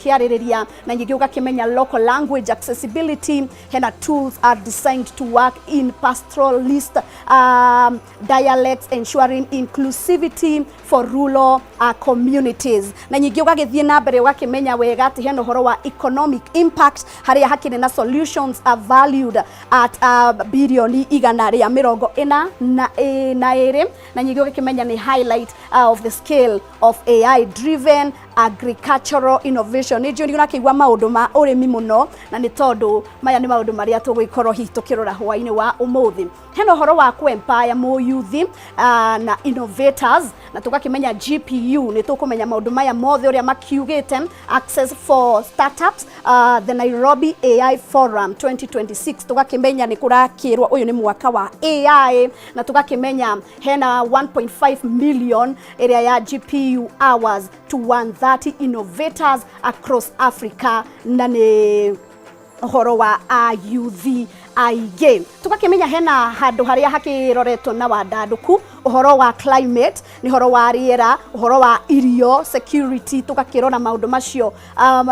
Tũkĩarĩrĩria na nyingĩ ũgakĩmenya local language accessibility, hena tools are designed to work in pastoralist dialects, ensuring inclusivity for rural communities. Na nyingĩ ũgagĩthiĩ na mbere ũgakĩmenya wega atĩ hena ũhoro wa economic impact, harĩa hakĩrĩ na solutions are valued at bilioni 142. Na nyingĩ ũgakĩmenya nĩ highlight of the scale of AI driven agricultural innovation. Nĩ njũĩ nĩ ũrakĩigua maũndũ ma ũrĩmi mũno, na nĩ tondũ maya nĩ maũndũ marĩa tũgũgĩkorwo hihi tũkĩrora hwaĩ-inĩ wa ũmũthĩ. Hena ũhoro wa kũ-empower mũyuthi na innovators, na tũgakĩmenya GPU. Nĩ tũkũmenya maũndũ maya mothe ũrĩa makiugĩte. Access for startups, the Nairobi AI Forum 2026, tũgakĩmenya nĩ kũrakĩrwo ũyũ nĩ mwaka wa AI, na tũgakĩmenya hena 1.5 million ĩrĩa ya GPU hours to 130 innovators across Africa, na nĩ ũhoro wa ayuthi aingĩ. Tũgakĩmenya hena handũ harĩa hakĩroretwo na wandandũku, ũhoro wa climate, nĩ ũhoro wa rĩera, ũhoro wa irio security, tũgakĩrora maũndũ macio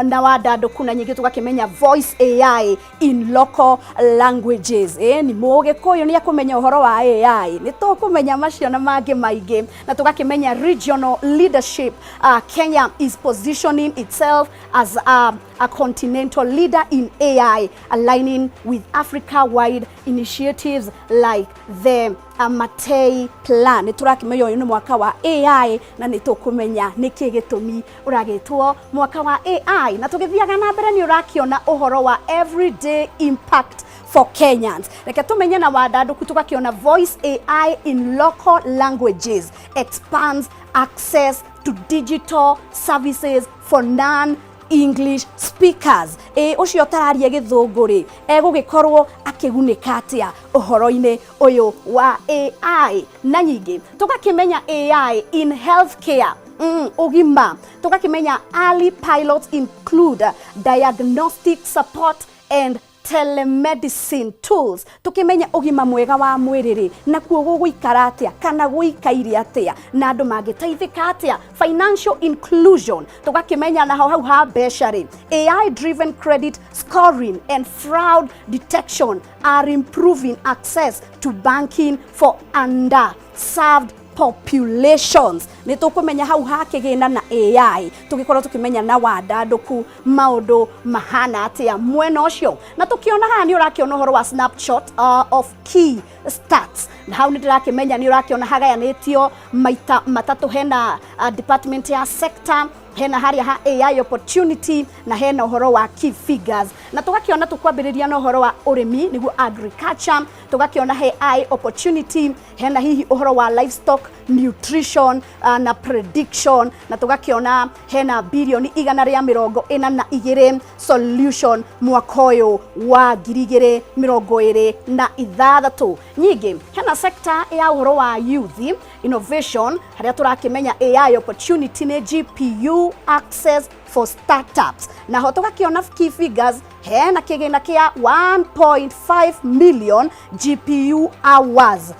na wandandũku. Na nyingĩ tũgakĩmenya voice AI in local languages. Ni mũgĩkũyũ nĩ akũmenya ũhoro wa AI, nĩ tũkũmenya macio na mangĩ maingĩ. Na tũgakĩmenya regional leadership, Kenya is positioning itself as a continental leader in AI, aligning with Africa-wide initiatives like the Matei Plan. Nĩ tũrakĩmenya ũyũ nĩ mwaka wa AI, na nĩ tũkũmenya nĩkĩ gĩtũmi ũragĩtwo mwaka wa AI. Na tũgĩthiaga na mbere nĩ ũrakĩona ũhoro wa everyday impact for Kenyans. Reke tũmenye na wandandũku, tũgakĩona voice AI in local languages expands access to digital services for non English speakers. Ĩ ũcio ũtararia gĩthũngũ rĩ, egũgĩkorwo akĩgunĩka atĩa ũhoro-inĩ ũyũ wa AI? Na nyingĩ tũgakĩmenya AI in healthcare, ũgima, tũgakĩmenya early pilots include diagnostic support and telemedicine tools. Tukimenya ũgima mwega wa mwĩrĩ rĩ, nakuo gũgũikara atĩa kana gũikaire atĩa, na andũ mangĩteithĩka atĩa? Financial inclusion, tũgakĩmenya naho hau ha mbeca rĩ, AI driven credit scoring and fraud detection are improving access to banking for underserved populations. Nĩ tũkũmenya hau hakĩgĩna na AI, tũgĩkorwo tũkĩmenya na wandandũku maũndũ mahana atĩa mwena ũcio. Na tũkĩona haha nĩ ũrakĩona ũhoro wa snapshot of key stats, na hau nĩ ndĩrakĩmenya nĩ ũrakĩona hagayanĩtio maita matatũ. Hena department ya sector, hena harĩa ha AI opportunity, na hena ũhoro wa key figures. Na tũgakĩona tũkwambĩrĩria na ũhoro wa ũrĩmi, nĩguo agriculture. Tũgakĩona he AI opportunity, hena hihi ũhoro wa livestock nutrition na prediction, na tũgakĩona hena bilioni 142 solution mwaka ũyũ wa 2026. Nyingĩ hena sector ya ũhoro wa youth innovation, harĩa tũrakĩmenya AI opportunity nĩ GPU access for startups. Naho tũgakĩona key figures, hena kĩgĩna kĩa 1.5 million GPU hours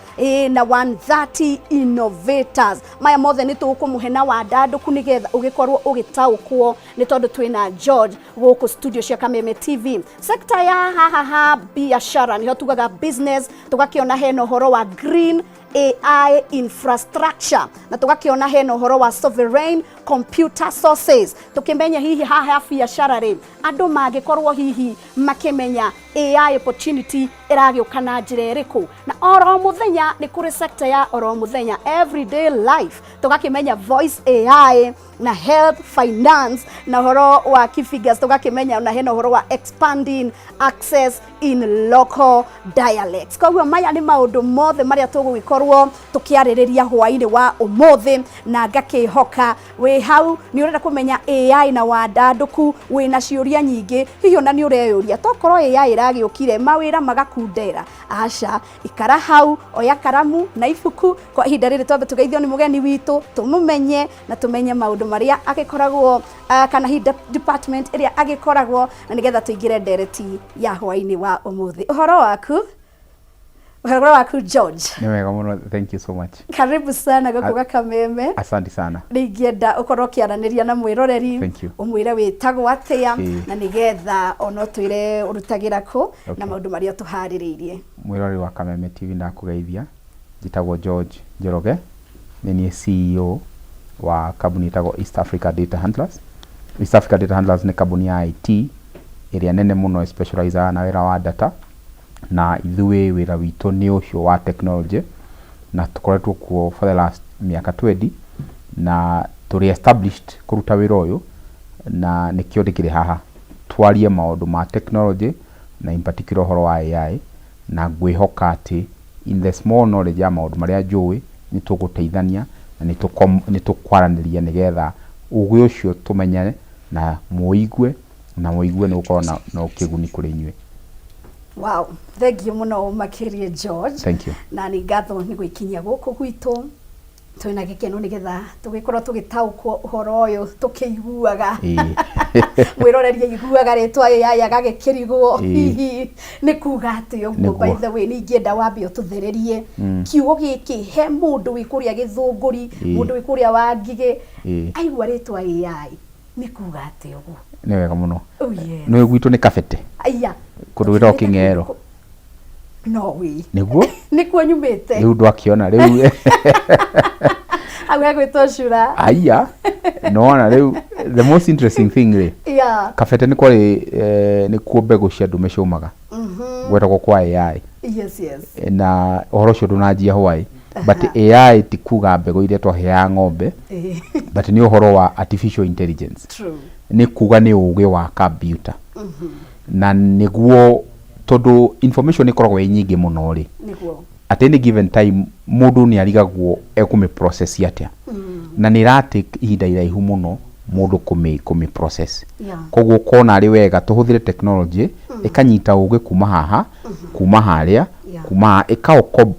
na 130 innovators. Maya mothe nĩ tũkũmũhe na wandandũku nĩgetha ũgĩkorwo ũgĩtaũkwo, nĩ tondũ twĩna George gũkũ studio cia Kameme TV. Sector ya haha ha biashara, nĩho tugaga business, tũgakĩona hena ũhoro wa green AI infrastructure, na tũgakĩona hena ũhoro wa sovereign computer sources. Tũkĩmenya hihi haha biacara rĩ, andũ mangĩkorwo hihi makĩmenya AI opportunity ĩragĩũka na njĩra ĩrĩkũ. Na oro mũthenya nĩ kũrĩ sector ya oro mũthenya, everyday life, tũgakĩmenya voice AI na health finance, na ũhoro wa key figures, tũgakĩmenya na hena ũhoro wa expanding access in local dialects. Koguo maya nĩ maũndũ mothe marĩa tũgũgĩkorwo tũkĩarĩrĩria hwaĩ-inĩ wa ũmũthĩ, na ngakĩhoka wĩ hau nĩ ũrenda kũmenya AI na wandandũku, wĩna ciũria nyingĩ, hihi ona nĩ ũreyũria tokorwo AI ĩragĩũkire mawĩra magakundera. Aca, ikara hau, oya karamu na ibuku. Kwa ihinda rĩrĩ twambe tũgeithio nĩ mũgeni witũ, tũmũmenye na tũmenye maũndũ marĩa agĩkoragwo kana hihi department ĩrĩa agĩkoragwo, na nĩgetha tũingĩre ndereti ya hwaĩ-inĩ wa ũmũthĩ. Ũhoro waku? Ũhoro waku George? Nĩ wega mũno, thank you so much. Karibu sana gũkũ Gakameme. Asante sana. Nĩ ingĩenda ũkorwo ũkĩaranĩria na mwĩroreri. Thank you. Ũmwĩre wĩtagwo atĩa Ĩĩ. na nĩgetha ona ũtwĩre ũrutagĩra kũ na Okay. maũndũ marĩa ũtũharĩrĩirie. Mwĩroreri wa Kameme TV ndakũgeithia. Njĩtagwo George Njoroge, nĩ niĩ CEO wa kambuni ĩtagwo East Africa Data Handlers. East Africa Data Handlers nĩ kambuni ya IT ĩrĩa nene mũno ĩspecializaga na wĩra wa data. Na ithuĩ wĩra witũ nĩ ũcio wa technology, na tũkoretwo kuo for the last mĩaka 20, na tũrĩ established kũruta wĩra ũyũ, na nĩkĩo ndĩkĩrĩ haha twarie maũndũ ma technology na in particular ũhoro wa AI, na ngwĩhoka atĩ in the small knowledge ya maũndũ marĩa njũĩ nĩ tũgũteithania na nĩ tũkwaranĩria nĩgetha ũgĩ ũcio tũmenyane na mũigue na mũigue nĩ gũkorwo na kĩguni kũrĩ inyuĩ. Wow, thank you mũno makĩria George. Thank you. Na nĩ ngatho nĩ gwĩkinyia gũkũ gwitũ, twĩna gĩkeno nĩgetha tũgĩkorwo tũgĩtaũkwo ũhoro ũyũ tũkĩiguaga. Mwĩroreri aiguaga rĩtwa AI agagĩkĩrigwo hihi nĩ kuga atĩ ũguo. By the way, nĩ ingĩenda wambe ũtũthererie kiugo gĩkĩ he mũndũ wĩ kũrĩa Gĩthũngũri, mũndũ wĩ kũrĩa Wangigĩ, aigua rĩtwa AI nĩ kuga atĩ ũguo. Nĩ wega mũno. Oh, yes. Nĩ gwitũ nĩ Kabete. Aya. Kũndũ gwĩtagwo Kĩng'ero. No way. Nĩguo? Nĩkuo nyumĩte. Rĩu ndwakĩona rĩu. Hau hegwĩtwo cura. Aya. Nĩwona rĩu the most interesting thing rĩ. Kabete nĩ kwarĩ nĩkuo mbegũ cia ndume ciaumaga. Gwetagwo kwa AI. Yes, yes. Na ũhoro ũcio ndũnanjia hwaĩ. But AI ti kuga mbegũ iria twaheaga ng'ombe, but nĩ ũhoro wa artificial intelligence. True. Nĩ kuga nĩ ũgĩ wa computer. Na nĩguo tondũ information ĩkoragwo ĩ nyingĩ mũno rĩ. Nĩguo. At any given time mũndũ nĩ arigagwo ekũmĩ process atĩa. Na nĩ ĩra take ihinda iraihu mũno mũndũ kũmĩ process. Koguo ũkona arĩ wega tũhũthĩre technology ĩkanyita ũgĩ kuma haha, kuma harĩa, kuma haha,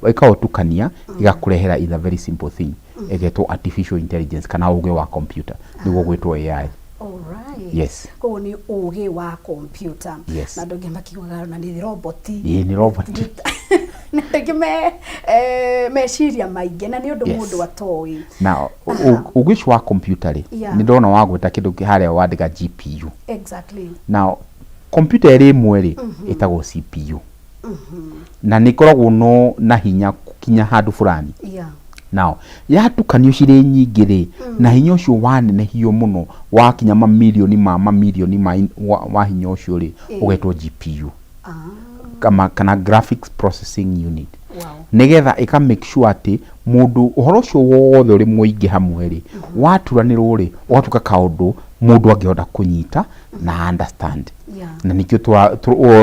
ĩkaũtukania, ĩgakũrehera in a very simple thing ĩgetwo artificial intelligence kana ũgĩ wa computer, nĩguo gwĩtwo AI. Alright. Yes. Koguo nĩ ũgĩ wa computer. Yes. Na andũ aingĩ makiugaga ona nĩ roboti. Ĩĩ nĩ roboti. Nĩ andũ aingĩ meciria maingĩ na nĩ ũndũ mũndũ atoĩ. Na ũgĩ ũcio wa computer rĩ, nĩ ndona wagweta kĩndũ harĩa wandĩka GPU. Exactly. Now computer ĩrĩ ĩmwe rĩ, ĩtagwo CPU. Na nĩ ĩkoragwo na hinya kinya handũ fulani. Now, yatukanio cirĩ nyingĩ rĩ, na hinya ũcio wanenehio mũno wakinya mamirioni ma mamirioni ma wa hinya ũcio rĩ, ũgetwo GPU. Kana graphics processing unit. Nĩgetha ĩka make sure atĩ mũndũ ũhoro ũcio wothe ũrĩ mũingĩ hamwe rĩ, waturanĩrwo rĩ, ũgatuĩka kaũndũ mũndũ angĩhota kũnyita na understand. Na nĩkĩo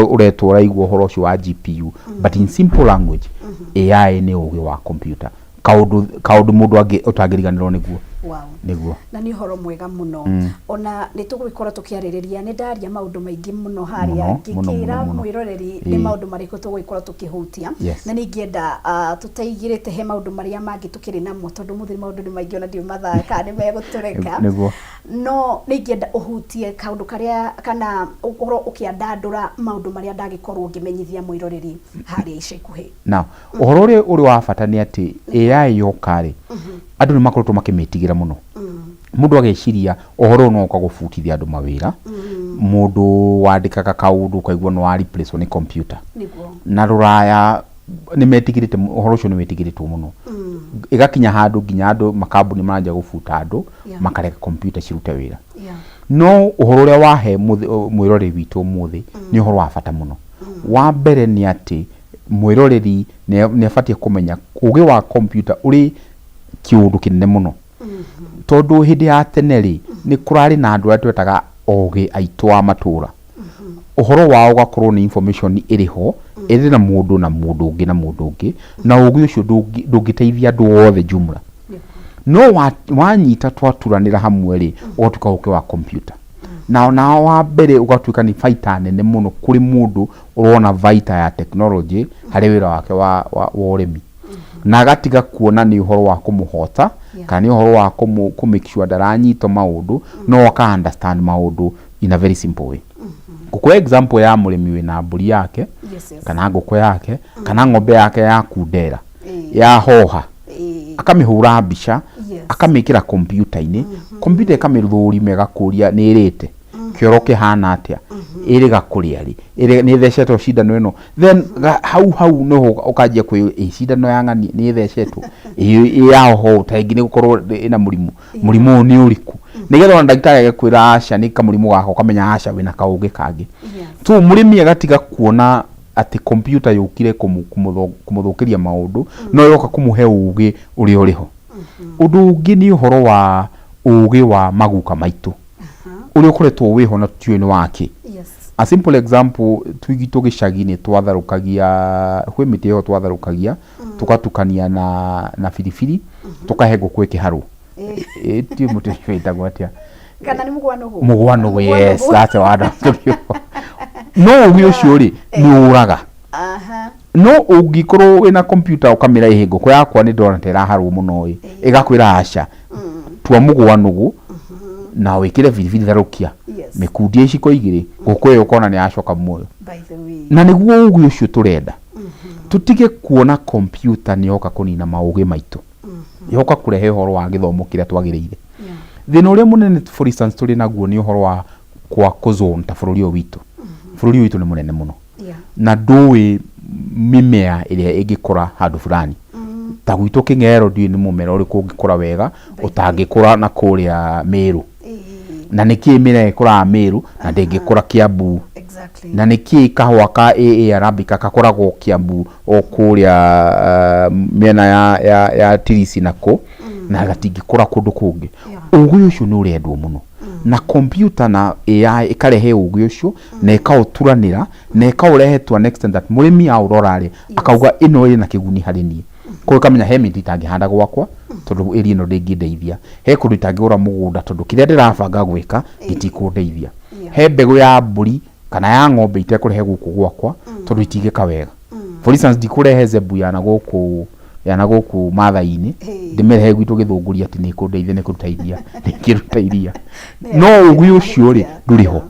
ũretwo ũraigua ũhoro ũcio wa GPU. But in simple language, AI nĩ ũgĩ wa computer. Kaũndũ mũndũ ũtangĩriganĩrwo nĩguo. Wow. Nĩguo. Na nĩ ũhoro mwega mũno. Ona nĩ tũgũgĩkorwo tũkĩarĩrĩria, nĩ ndaria maũndũ maingĩ mũno harĩa ngĩkĩra mwĩroreri nĩ maũndũ marĩkũ tũgũgĩkorwo tũkĩhutia. Na nĩ ingĩenda tũtaigĩrĩte he maũndũ marĩa mangĩ tũkĩrĩ namo, tondũ mũthĩ maũndũ nĩ maingĩ ona ndiũĩ mathaa kana nĩ megũtũreka. Nĩguo. No nĩ ingĩenda ũhutie kaũndũ karĩa kana ũkorwo ũkĩandandũra maũndũ marĩa ndagĩkorwo ngĩmenyithia mwĩroreri harĩa ica ikuhĩ. Now, ũhoro ũrĩa ũrĩ wa bata nĩ atĩ AI yoka rĩ, andũ nĩ makoretwo makĩmĩtigĩra mũno. Mũndũ ageciria ũhoro ũyũ no ũka gũbutithia andũ mawĩra. Mũndũ wandĩkaga kaũndũ ũkaigua nĩ wa replace nĩ computer. Na rũraya nĩ metigĩrĩte, ũhoro ũcio nĩ wĩtigĩrĩtwo mũno. Ĩgakinya handũ nginya andũ makambuni maranjia gũbuta andũ, makareka computer cirute wĩra. No ũhoro ũrĩa wahe mwĩroreri witũ ũmũthĩ nĩ ũhoro wa bata mũno. Wa mbere nĩ atĩ mwĩroreri nĩ abatiĩ kũmenya ũgĩ wa computer ũrĩ kĩũndũ kĩnene mũno. Tondũ hĩndĩ ya tene rĩ, nĩ kũrarĩ na andũ arĩa twetaga ogĩ aitũ a matũra. Ũhoro wao ũgakorwo nĩ information ĩrĩ ho, ĩrĩ na mũndũ na mũndũ ũngĩ na mũndũ ũngĩ, na ũgĩ ũcio ndũngĩteithia andũ othe jumla. No wanyita twaturanĩra hamwe rĩ, ũgatuĩka ũkĩ wa computer. Na ona wa mbere ũgatuĩka nĩ baita nene mũno kũrĩ mũndũ ũrona baita ya technology harĩ wĩra wake wa ũrĩmi. Na agatiga kuona nĩ ũhoro wa kũmũhota, kana nĩ ũhoro wa kũ make sure ndaranyitwo maũndũ, no aka understand maũndũ in a very simple way. Ngũkũhe example ya mũrĩmi wĩna mbũri yake kana ngũkũ yake kana ng'ombe yake ya kundera yahoha, akamĩhũra mbica, akamĩkĩra kompiuta-inĩ, kompiuta ĩkamĩthũrima, ĩgakũria nĩ ĩrĩte, kĩoro kĩhana atĩa, ĩrĩga kũrĩa rĩ, nĩ ĩthecetwo cindano ĩno, then hau hau nĩho ũkanjia kwĩ ĩ cindano ya ng'ani nĩ ĩthecetwo, ĩ yahoha ũũ, ta ĩngĩ nĩ gũkorwo ĩna mũrimũ, mũrimũ ũyũ nĩ ũrĩkũ, nĩgetha ona ndagĩtarĩ agĩkwĩra aca nĩ kamũrimũ gaka, ũkamenya aca wĩna kaũgĩ kangĩ. So mũrĩmi agatiga kuona atĩ kompiuta yũkire kũmũthũkĩria maũndũ, no yoka kũmũhe ũgĩ ũrĩa ũrĩ ho. Ũndũ ũngĩ nĩ ũhoro wa ũgĩ wa maguka maitũ ũrĩa ũkoretwo wĩho na tũtiũĩ nĩ wakĩ. A simple example, twigitũ gĩcagi nĩ twatharũkagia, kwĩ mĩtĩ ĩyo twatharũkagia tũgatukania na biribiri, tũkahe ngũkũ ĩkĩharwo. Ĩ, tiũĩ mũtĩ ũcio wĩtagwo atĩa. Kana nĩ mũgwanũgũ? Mũgwanũgũ, yes, that's the word I'm looking for. No ũgĩ ũcio rĩ, nĩ ũraga. No ũngĩkorwo wĩna kompiuta ũkamĩra, ĩhĩ, ngũkũ yakwa nĩ ndĩrona ta ĩraharwo mũno ĩ, ĩgakwĩra aca, tua mũgwanũgũ na wĩkĩre biribiri, tharũkia, mĩkundie iciko igĩrĩ, ngũkũ ĩyo ũkona nĩ yacoka muoyo. By the way. Na nĩguo ũgĩ ũcio tũrenda, tũtige kuona kompiuta nĩ yoka kũnina maũgĩ maitũ, yoka kũrehe ũhoro wa gĩthomo kĩrĩa twagĩrĩire. Thĩna ũrĩa mũnene, for instance, tũrĩ naguo nĩ ũhoro wa kwa kũzone ta bũrũri ũyũ witũ. Bũrũri ũyũ witũ nĩ mũnene mũno na ndũĩ mĩmea ĩrĩa ĩngĩkũra handũ fulani. Ta gwitũ Kĩng'ero, ndiũĩ nĩ mũmera ũrĩkũ ũngĩkũra wega ũtangĩkũra na kũrĩa Mĩrũ, na nĩkĩĩ mĩmera ĩkũraga Mĩrũ na ndĩngĩkũra Kĩambu, na nĩkĩĩ kahũa ka AA Arabica gakoragwo Kĩambu o kũrĩa mĩena ya Tirisi na kũ na gatingĩkũra kũndũ kũngĩ. Ũgĩ ũcio nĩ ũrendwo mũno na kompiuta, na AI ĩkarehe ũgĩ ũcio na ĩkaũturanĩra na ĩkaũrehe to an extent that mũrĩmi aũrora rĩ, akauga ĩno ĩna kĩguni harĩ niĩ. Koguo ĩkamenya he mĩtĩ itangĩhanda gwakwa tondũ area ĩno ndĩngĩndeithia, he kũndũ itangĩgũra mũgũnda tondũ kĩrĩa ndĩrabanga gwĩka gĩtikũndeithia, he mbegũ ya mbũri kana ya ng'ombe itekũrehe gũkũ gwakwa tondũ itingĩka wega. For instance, ndikũrehe zebu ya na gũkũ Maathai-inĩ ndĩmĩrehe gwitũ Gĩthũngũri atĩ nĩ ĩkũndeithia, nĩ kũruta iria, ndĩngĩruta iria. No ũgĩ ũcio rĩ, ndũrĩ ho,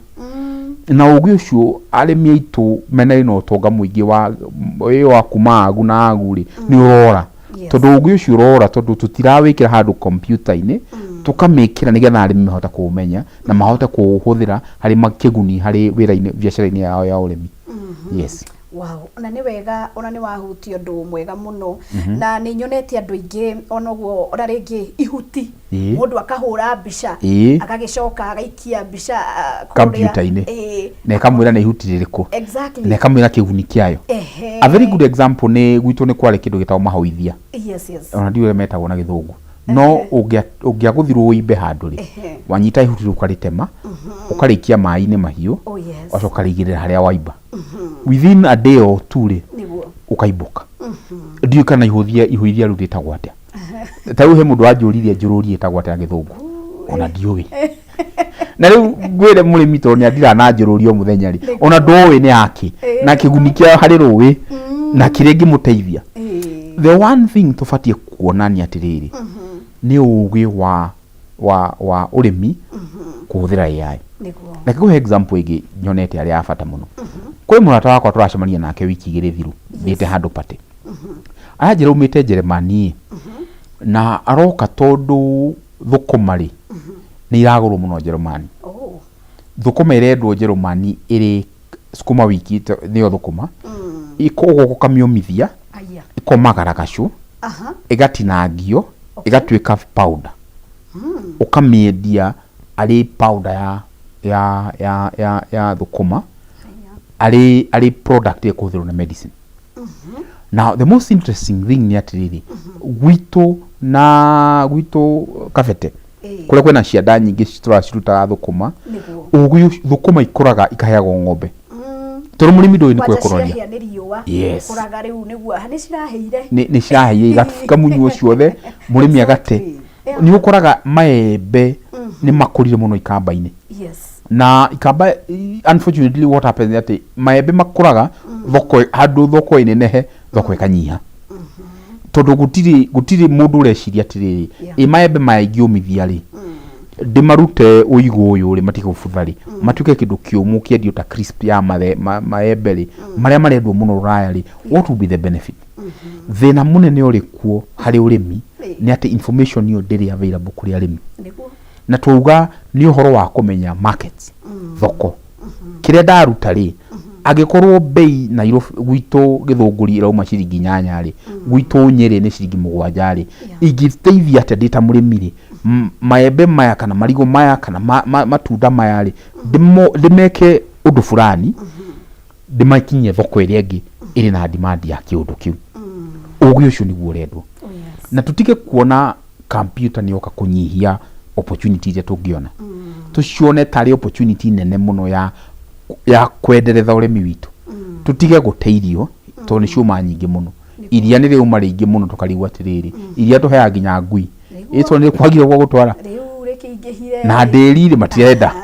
na ũgĩ ũcio arĩmi aitũ mena ĩno ũtonga mũingĩ wa ĩ wa kuma agu na agu rĩ, nĩ ũrora, tondũ ũgĩ ũcio ũrora tondũ tũtirawĩkĩra handũ kompiuta-inĩ, tũkamĩkĩra nĩgetha arĩmi mahote kũũmenya na mahote kũũhũthĩra harĩ kĩguni harĩ wĩra-inĩ, biacara-inĩ yao ya ũrĩmi. Yes. Wow, ona nĩ wega, ona nĩ wahutia ũndũ mwega mũno, na nĩ nyonete andũ aingĩ ona ũguo, ona rĩngĩ ihuti, mũndũ akahũra mbica, agagĩcoka agaikia mbica kũrĩa kompiuta-inĩ, na ĩkamwĩra nĩ ihuti rĩrĩkũ, na ĩkamwĩra kĩguni kĩayo. A very good example nĩ gwitũ nĩ kwarĩ kĩndũ gĩtagwo mahoithia, ona ndiũĩ ũrĩa metagwo na Gĩthũngũ, no ũngĩagũthirwo ũimbe handũ rĩ, wanyita ihuti rĩu ũkarĩtema, ũkarĩikia maĩ-inĩ mahiũ, ũgacoka ũkarĩigĩrĩra harĩa waimba. Within a day or two rĩ, ũkaimbũka. Ndiũĩ kana ihũithia rĩu rĩtagwo atĩa. Ta rĩu he mũndũ wanjũririe njũrũri ĩtagwo atĩa na Gĩthũngũ, ona ndiũĩ. Na rĩu ngwĩre mũrĩmi, tondũ nĩ andira na njũrũri o mũthenya rĩ, ona ndoĩ nĩ yake na kĩguni kĩayo harĩ rũĩ na kĩrĩa ĩngĩmũteithia. The one thing tũbatiĩ kuonania atĩrĩrĩ, nĩ ũgĩ wa ũrĩmi kũhũthĩra AI. Reke ngũhe example ĩngĩ nyonete arĩ ya bata mũno. Kwĩ mũrata wakwa tũracemania nake wiki 2 thiru, thiĩte handũ party, aranjĩra umĩte Njeremani na aroka tondũ thũkũma rĩ, nĩ iragũrwo mũno Njerumani. Thũkũma ĩrendwo Njerumani ĩrĩ sukuma wiki, nĩyo thũkũma ũguo, ũkamĩũmithia, ĩkomagara gacũ, ĩgatinangio, ĩgatuĩka powder, ũkamĩendia arĩ powder ya thũkũma, arĩ product ĩkũhũthĩrwo na medicine. Now the most interesting thing nĩ atĩrĩrĩ, gwitũ na gwitũ Kabete, kũrĩa kwĩna cianda nyingĩ tũracirutaga thũkũma, ũgĩ ũcio thũkũma ikũraga ikaheagwo ng'ombe tondũ mũrĩmi ndũĩ nĩ Kwanja kwekũroria. Ciahĩa nĩ riũa. Ũkoraga rĩu nĩguo nĩ cirahĩire. Nĩ cirahĩire, ikamunywo ciothe, mũrĩmi agate. Nĩ ũkoraga maembe nĩ makũrire mũno ikamba-inĩ, na ikamba, unfortunately what happens nĩ atĩ maembe makũraga thoko handũ thoko ĩnenehe, thoko ĩkanyiha, tondũ gũtirĩ mũndũ ũreciria atĩrĩrĩ, ĩ maembe maya ingĩũmithia rĩ, Ndĩmarute ũigũ ũyũ rĩ, matige gũbutha rĩ, matuĩke kĩndũ kĩũmũ kĩendio ta crisp ya maembe rĩ, marĩa marendwo mũno rũraya rĩ, what will be the benefit? Thĩna mũnene ũrĩ kuo harĩ ũrĩmi nĩ atĩ information ĩyo ndĩrĩ available kũrĩ arĩmi. Na twauga nĩ ũhoro wa kũmenya markets, thoko, kĩrĩa ndaruta rĩ, angĩkorwo bei Nairobi gwitũ Gĩthũngũri ĩrauma ciringi 8 rĩ, gwitũ Nyĩrĩ nĩ ciringi 7 rĩ, ingĩteithia atĩa ndĩ ta mũrĩmi rĩ, maembe maya kana marigũ maya kana matunda maya rĩ, ndĩmeke ũndũ fulani, ndĩmakinyie thoko ĩrĩa ĩngĩ ĩrĩ na demand ya kĩũndũ kĩu. Ũgĩ ũcio nĩguo ũrendwo. Na tũtige kuona computer nĩ yoka kũnyihia opportunity iria tũngĩona, tũcione tarĩ opportunity nene mũno ya kwendereza ũrĩmi witũ. Tũtige gũte irio tondũ nĩ ciũma nyingĩ mũno. Iria nĩ rĩuma rĩingĩ mũno, tũkarigwo atĩrĩrĩ, iria tũheaga nginya ngui ĩ tondũ nĩ kwagire gwa gũtwara. Rĩu rĩkĩingĩhire. Na ndĩri rĩ, matirenda.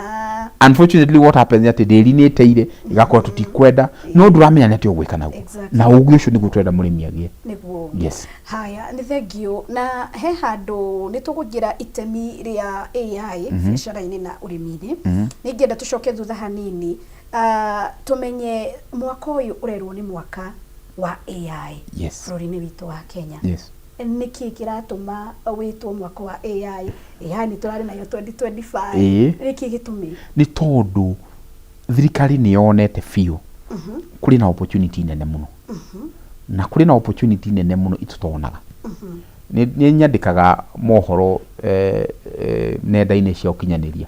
Unfortunately, what happens nĩ atĩ ndĩri nĩ ĩteire, ĩgakorwo tũtikwenda, no ndũramenya nĩ atĩa ũgwĩka naguo. Na ũgĩ ũcio nĩguo tũrenda mũrĩmi agĩe. Yes. Haya, nĩ thengiũ. Na he handũ nĩ tũkũingĩra itemi rĩa AI biacara-inĩ na ũrĩmi-inĩ. Nĩ ingĩenda tũcoke thutha hanini, tũmenye mwaka ũyũ ũrerwo nĩ mwaka wa AI bũrũri-inĩ witũ wa Kenya. Nĩkĩ kĩratũma wĩtwo mwaka wa AI? AI nĩ tũrarĩ nayo 2025. Nĩkĩ gĩtũmi? Nĩ tondũ thirikari nĩ yonete biũ kũrĩ na opportunity nene mũno, na kũrĩ na opportunity nene mũno itũtonaga. Nĩ nyandĩkaga mohoro nenda-inĩ cia ũkinyanĩria.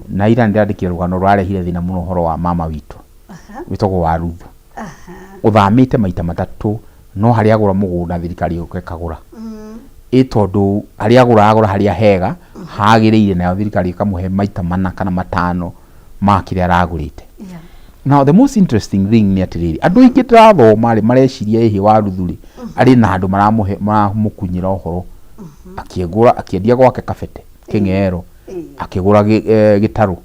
Na ira nĩndandĩkire rũgano rũrarehire thĩna mũno, ũhoro wa mama witũ wĩtagwo wa Ruthu, ũthamĩte maita matatũ, no harĩa agũra mũgũnda thirikari ĩgoka ĩkagũra, ĩ tondũ harĩa agũra agũra harĩa hega hagĩrĩire, nayo thirikari ĩkamũhe maita mana kana matano ma kĩrĩa aragũrĩte. Now the most interesting thing nĩ atĩrĩrĩ, andũ aingĩ ndĩrathoma rĩ, mareciria ĩhĩ wa Ruthu rĩ, arĩ na andũ maramũhe, maramũkunyĩra ũhoro, akĩgũra, akĩendia gwake kabete kĩng'ero, akĩgũra gĩtarũ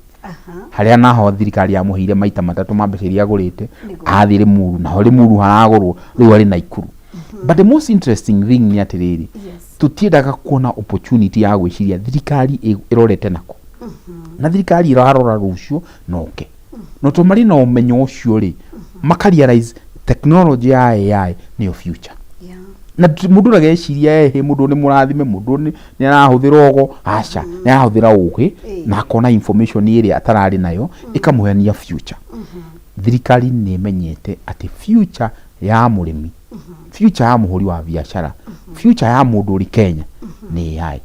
harĩa naho thirikari yamũheire maita matatũ ma mbeca iria agũrĩte. Athiĩ Limuru, naho Limuru haragũrwo, rĩu arĩ Naikuru. But the most interesting thing nĩ atĩrĩrĩ, tũtiendaga kuona opportunity ya gwĩciria thirikari ĩrorete nako, na thirikari ĩrarora rũciũ noke no to marĩ na ũmenyo ũcio rĩ, maka realize technology ya AI nĩyo future. Na mũndũ ndageciria ehe mũndũ nĩ mũrathime, mũndũ nĩ arahũthĩra ũgo, aca, nĩ arahũthĩra ũgĩ na akona information ĩrĩa atararĩ nayo, ĩkamũheania future. Thirikari nĩ ĩmenyete atĩ future ya mũrĩmi, future ya mũhũri wa biacara, future ya mũndũ ũrĩ Kenya nĩ AI.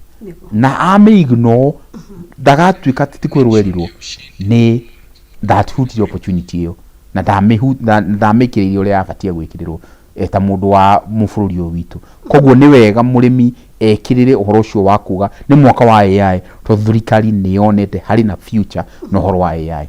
Na amĩ ignore, ndagatuĩka atĩ ti kwĩrwo erirwo, nĩ ndahutirie opportunity ĩyo na ndamĩkĩrĩire ũrĩa yabatie gwĩkĩrĩrwo ta mũndũ wa mũbũrũri ũyũ witũ. Koguo nĩ wega mũrĩmi ekĩrĩre ũhoro ũcio wa kuga nĩ mwaka wa AI, tondũ thirikari nĩ yonete harĩ na future na ũhoro wa AI.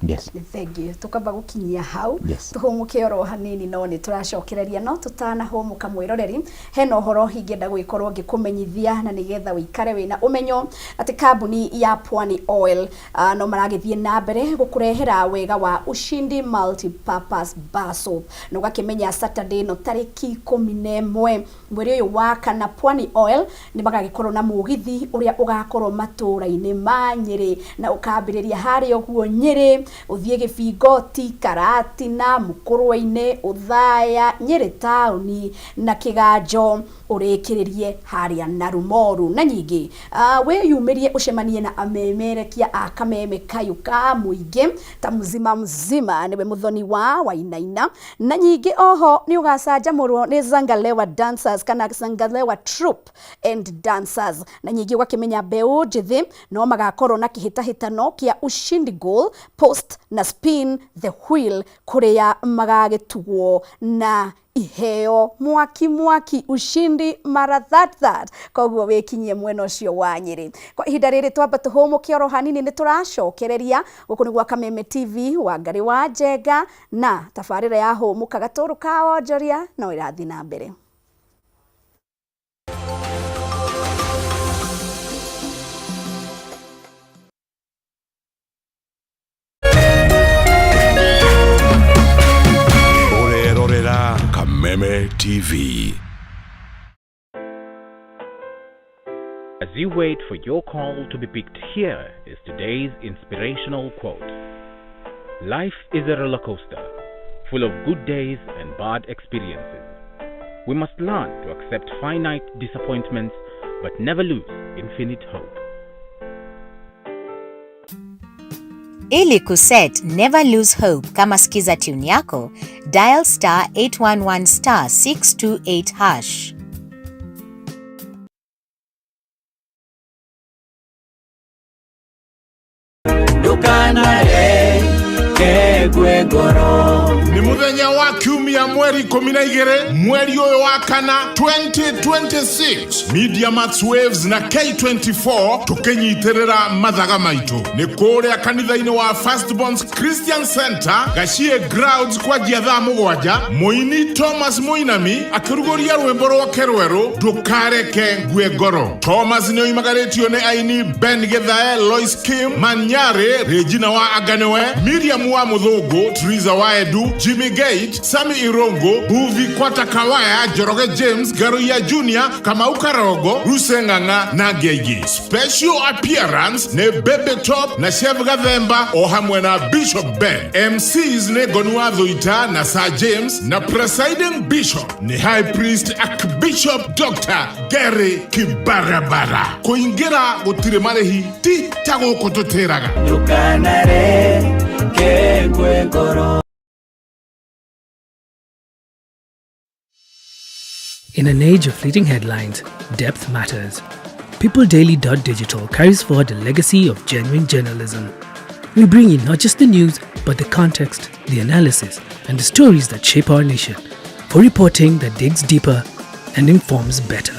Yes. Nĩ thengiũ, tũkamba gũkinyia hau. Tũhũmũke oro hanini, no nĩ tũracokereria. No tũtanahũmũka, mwĩroreri, hena ũhoro ingĩenda gũgĩkorwo ngĩkũmenyithia na nĩgetha ũikare wĩna ũmenyo atĩ kambuni ya Pwani Oil no maragĩthiĩ na mbere gũkũrehera wega wa Ushindi Multipurpose Bar Soap. Na ũgakĩmenya Saturday ĩno tarĩki 11 mweri ũyũ wa kana, Pwani Oil nĩ magagĩkorwo na mũgithi ũrĩa ũgakorwo matũũra-inĩ ma Nyĩrĩ, na ũkambĩrĩria harĩa ũguo Nyĩrĩ, ũthiĩ Gĩbingoti, Karatina, Mũkũrwe-inĩ, Ũthaya, Nyĩrĩ taũni na Kĩganjo, ũrĩkĩrĩrie harĩa Narumoru. Na nyingĩ wĩyumĩrie ũcemanie na amemerekia a kameme kayũ ka mũingĩ ta Mzima Mzima, nĩwe mũthoni wa Wainaina. Na nyingĩ oho nĩ ũgacanjamũrwo nĩ Zangalewa Dancers kana Zangalewa Troupe and Dancers. Na nyingĩ ũgakĩmenya mbeũ njĩthĩ no magakorwo na kĩhĩtahĩtano kĩa Ushindi Goal Post na Spin the Wheel, kũrĩa magagĩtugwo na iheo mwaki mwaki, ushindi mara that that. Koguo wĩkinyie mwena ũcio wa Nyĩrĩ. Kwa ihinda rĩrĩ twamba tũhũmũke oro hanini, nĩ tũracokereria. Gũkũ nĩ gwa Kameme TV, Wangarĩ wa Njenga, na tabarĩra ya Hũmũka gatũrũ ka wonjoria no ĩrathiĩ na mbere. Ũrerorera Kameme TV. you wait for your call to be picked, here is today's inspirational quote. Life is a roller coaster, full of good days and bad experiences. We must learn to accept finite disappointments but never lose infinite hope. Ili kuset Never Lose Hope kama skiza tune yako, dial star 811 star 628 hash. Ndukanareke ngoro. Nĩ mũthenya wa kiumia mweri 12 mweri ũyũ wa kana 2026, Media Max Waves na K24 tũkĩnyitĩrĩra mathaga maitũ nĩ kũrĩa kanitha-inĩ wa Firstborns Christian Center, Gachie Grounds, kwanjia thaa 7. Mũini Thomas Mũinami akĩrugũria rwĩmbo rwake rwerũ Ndũkareke Ngue Ngoro. Thomas nĩ oimagarĩtio nĩ aini Ben Githae, Lois Kim Manyare, Regina wa Anganewe, Miriam wa Mũthũngũ, Teresa wa Edu, Jimmy Gate, Sami Irongo, Buvi Kwata Kawaya, Njoroge James, Garuya Junior, Kamau Karogo, Ruse Ng'ang'a na angĩ aingĩ. Special appearance nĩ Bebe Top na Chef Gathemba o hamwe na Bishop Ben. MCs nĩ Ngoni wa Thuita na Sir James, na presiding bishop nĩ High Priest Archbishop Dr. Gary Kibarabara. Kũingĩra gũtirĩ marĩhi, ti ta gũkũ tũtĩraga. Ndukanareke ngue ngoro. In an age of fleeting headlines, depth matters. PeopleDaily.digital carries forward the legacy of genuine journalism. We bring you not just the news, but the context, the analysis, and the stories that shape our nation, for reporting that digs deeper and informs better.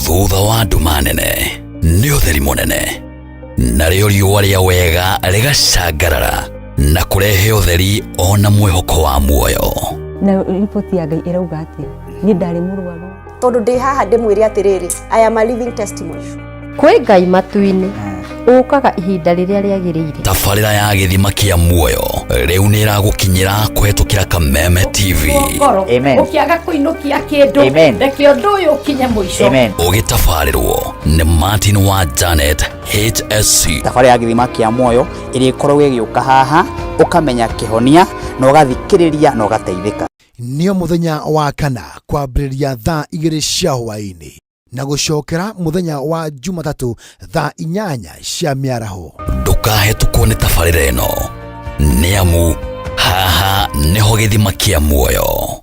Thutha wa nduma nene nĩ ũtheri mũnene, narĩo riũa rĩa wega rĩgacangarara na kũrehe ũtheri ona mwĩhoko wa muoyo. Na riboti ya Ngai ĩrauga atĩa? Niĩ ndarĩ mũrwaru. Tondũ ndĩ haha ndĩmwĩre atĩrĩrĩ, I am a living testimony. Kwĩ Ngai matu-inĩ ũkaga ihinda rĩrĩa rĩagĩrĩire. Tabarĩra ya Gĩthima kĩa Muoyo rĩu nĩ ĩragũkinyĩra kũhetũkĩra Kameme TV. Ngoro ũkĩaga kũinũkia kĩndũ, reke ũndũ ũyũ ũkinye mũico. Ũgĩtabarĩrwo nĩ Martin wa Janet HSC. Thabarĩ ya Gĩthima kĩa Muoyo ĩrĩa ĩkoragwo ĩgĩũka haha, ũkamenya kĩhonia na ũgathikĩrĩria na ũgateithĩka. Nĩo mũthenya wa kana kwambĩrĩria thaa 2 cia hwaĩ-inĩ na gũcokera mũthenya wa Jumatatũ thaa 8 cia mĩaraho. Ndũkahetũkwo nĩ tabarĩra ĩno, nĩ amu haha nĩho gĩthima kĩa muoyo.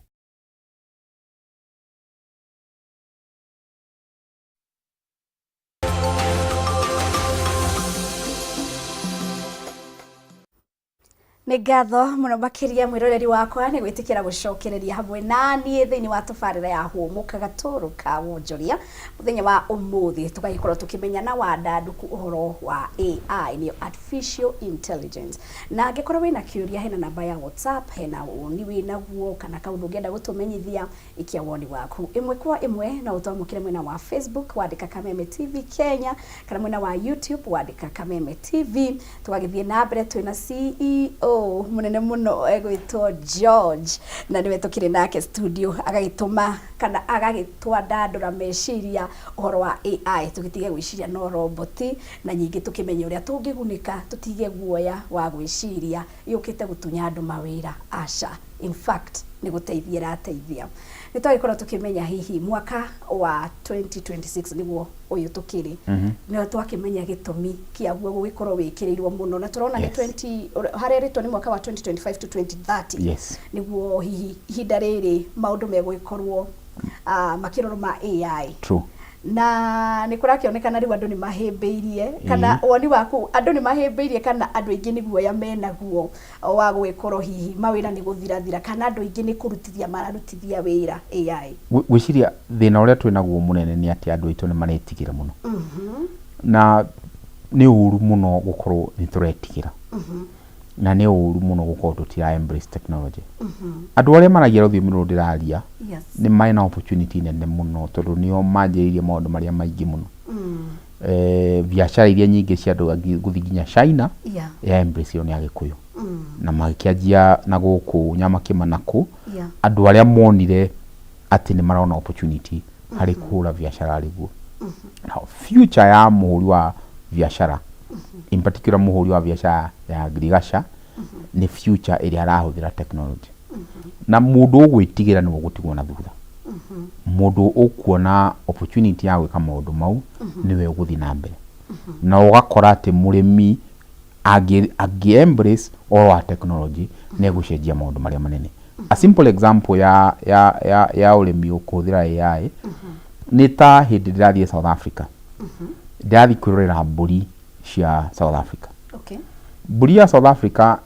Nĩ ngatho mũno makĩria mwĩroreri wakwa nĩ gwĩtĩkĩra gũcokereria hamwe na niĩ thĩinĩ wa tabarĩra ya Hũmũka Gatũrũ ka Wonjoria. Mũthenya wa ũmũthĩ tũgagĩkorwo tũkĩmenya na wandandũku ũhoro wa AI, nĩyo artificial intelligence. Na angĩkorwo wĩna kĩũria, hena namba ya WhatsApp, hena woni wĩnaguo kana kaũndũ ũngĩenda gũtũmenyithia, ikia woni waku ĩmwe kwa ĩmwe. No ũtwamũkĩre mwena wa Facebook wandĩka Kameme TV Kenya, kana mwena wa YouTube wandĩka Kameme TV. Tũgagĩthiĩ na mbere twĩna CEO mũnene mũno egwĩtwo George, na nĩwe tũkĩrĩ nake studio agagĩtũma kana agagĩtwandandũra meciria ũhoro wa AI, tũgĩtige gwĩciria no roboti, na nyingĩ tũkĩmenye ũrĩa tũngĩgunĩka, tũtige guoya wa gwĩciria yũkĩte gũtunya andũ mawĩra. Aca, in fact nĩ gũteithia ĩrateithia. Nĩ twagĩkorwo tũkĩmenya hihi mwaka wa 2026 nĩguo ũyũ tũkĩrĩ, nĩ twakĩmenya gĩtũmi kĩaguo gũgĩkorwo wĩkĩrĩirwo mũno, na tũrona nĩ 20 harerĩtwo nĩ mwaka wa 2025 to 2030 nĩguo hihi ihinda rĩrĩ maũndũ megũgĩkorwo makĩrorwo ma AI. True. Na nĩ kũrakĩonekana rĩu andũ nĩ mahĩmbĩirie, kana woni waku, andũ nĩ mahĩmbĩirie kana andũ aingĩ nĩ guoya menaguo wa gũgĩkorwo hihi mawĩra nĩ gũthirathira, kana andũ aingĩ nĩ kũrutithia mararutithia wĩra AI? Ngwĩciria thĩna ũrĩa twĩ naguo mũnene nĩ atĩ andũ aitũ nĩ maretigĩra mũno, na nĩ ũru mũno gũkorwo nĩ tũretigĩra, na nĩ ũru mũno gũkorwo tũtira embrace technology. Andũ arĩa maragia rũthiomi rũrũ ndĩraria nĩ marĩ na opportunity nene mũno, tondũ nĩo manjĩrĩirie maũndũ marĩa maingĩ mũno. Biacara iria nyingĩ cia andũ angĩ gũthiĩ nginya China ya embrace ĩyo nĩ Agĩkũyũ. Na magĩkĩanjia na gũkũ Nyamakĩma na kũ. Andũ arĩa monire atĩ nĩ marona opportunity harĩ kũhũra biacara rĩguo. Now, future ya mũhũri wa biacara, in particular mũhũri wa biacara ya ngirigaca, nĩ future ĩrĩa arahũthĩra technology. Na mũndũ ũgwĩtigĩra nĩwe ũgũtigwo na thutha. Mũndũ ũkuona opportunity ya gwĩka maũndũ mau nĩwe ũgũthiĩ na mbere. Na ũgakora atĩ mũrĩmi angĩ embrace ũhoro wa technology nĩ egũcenjia maũndũ marĩa manene. A simple example ya ũrĩmi ũkũhũthĩra AI nĩ ta hĩndĩ ndĩrathiĩ South Africa. Ndĩrathiĩ kwĩrorera mbũri cia South Africa. Mbũri ya South Africa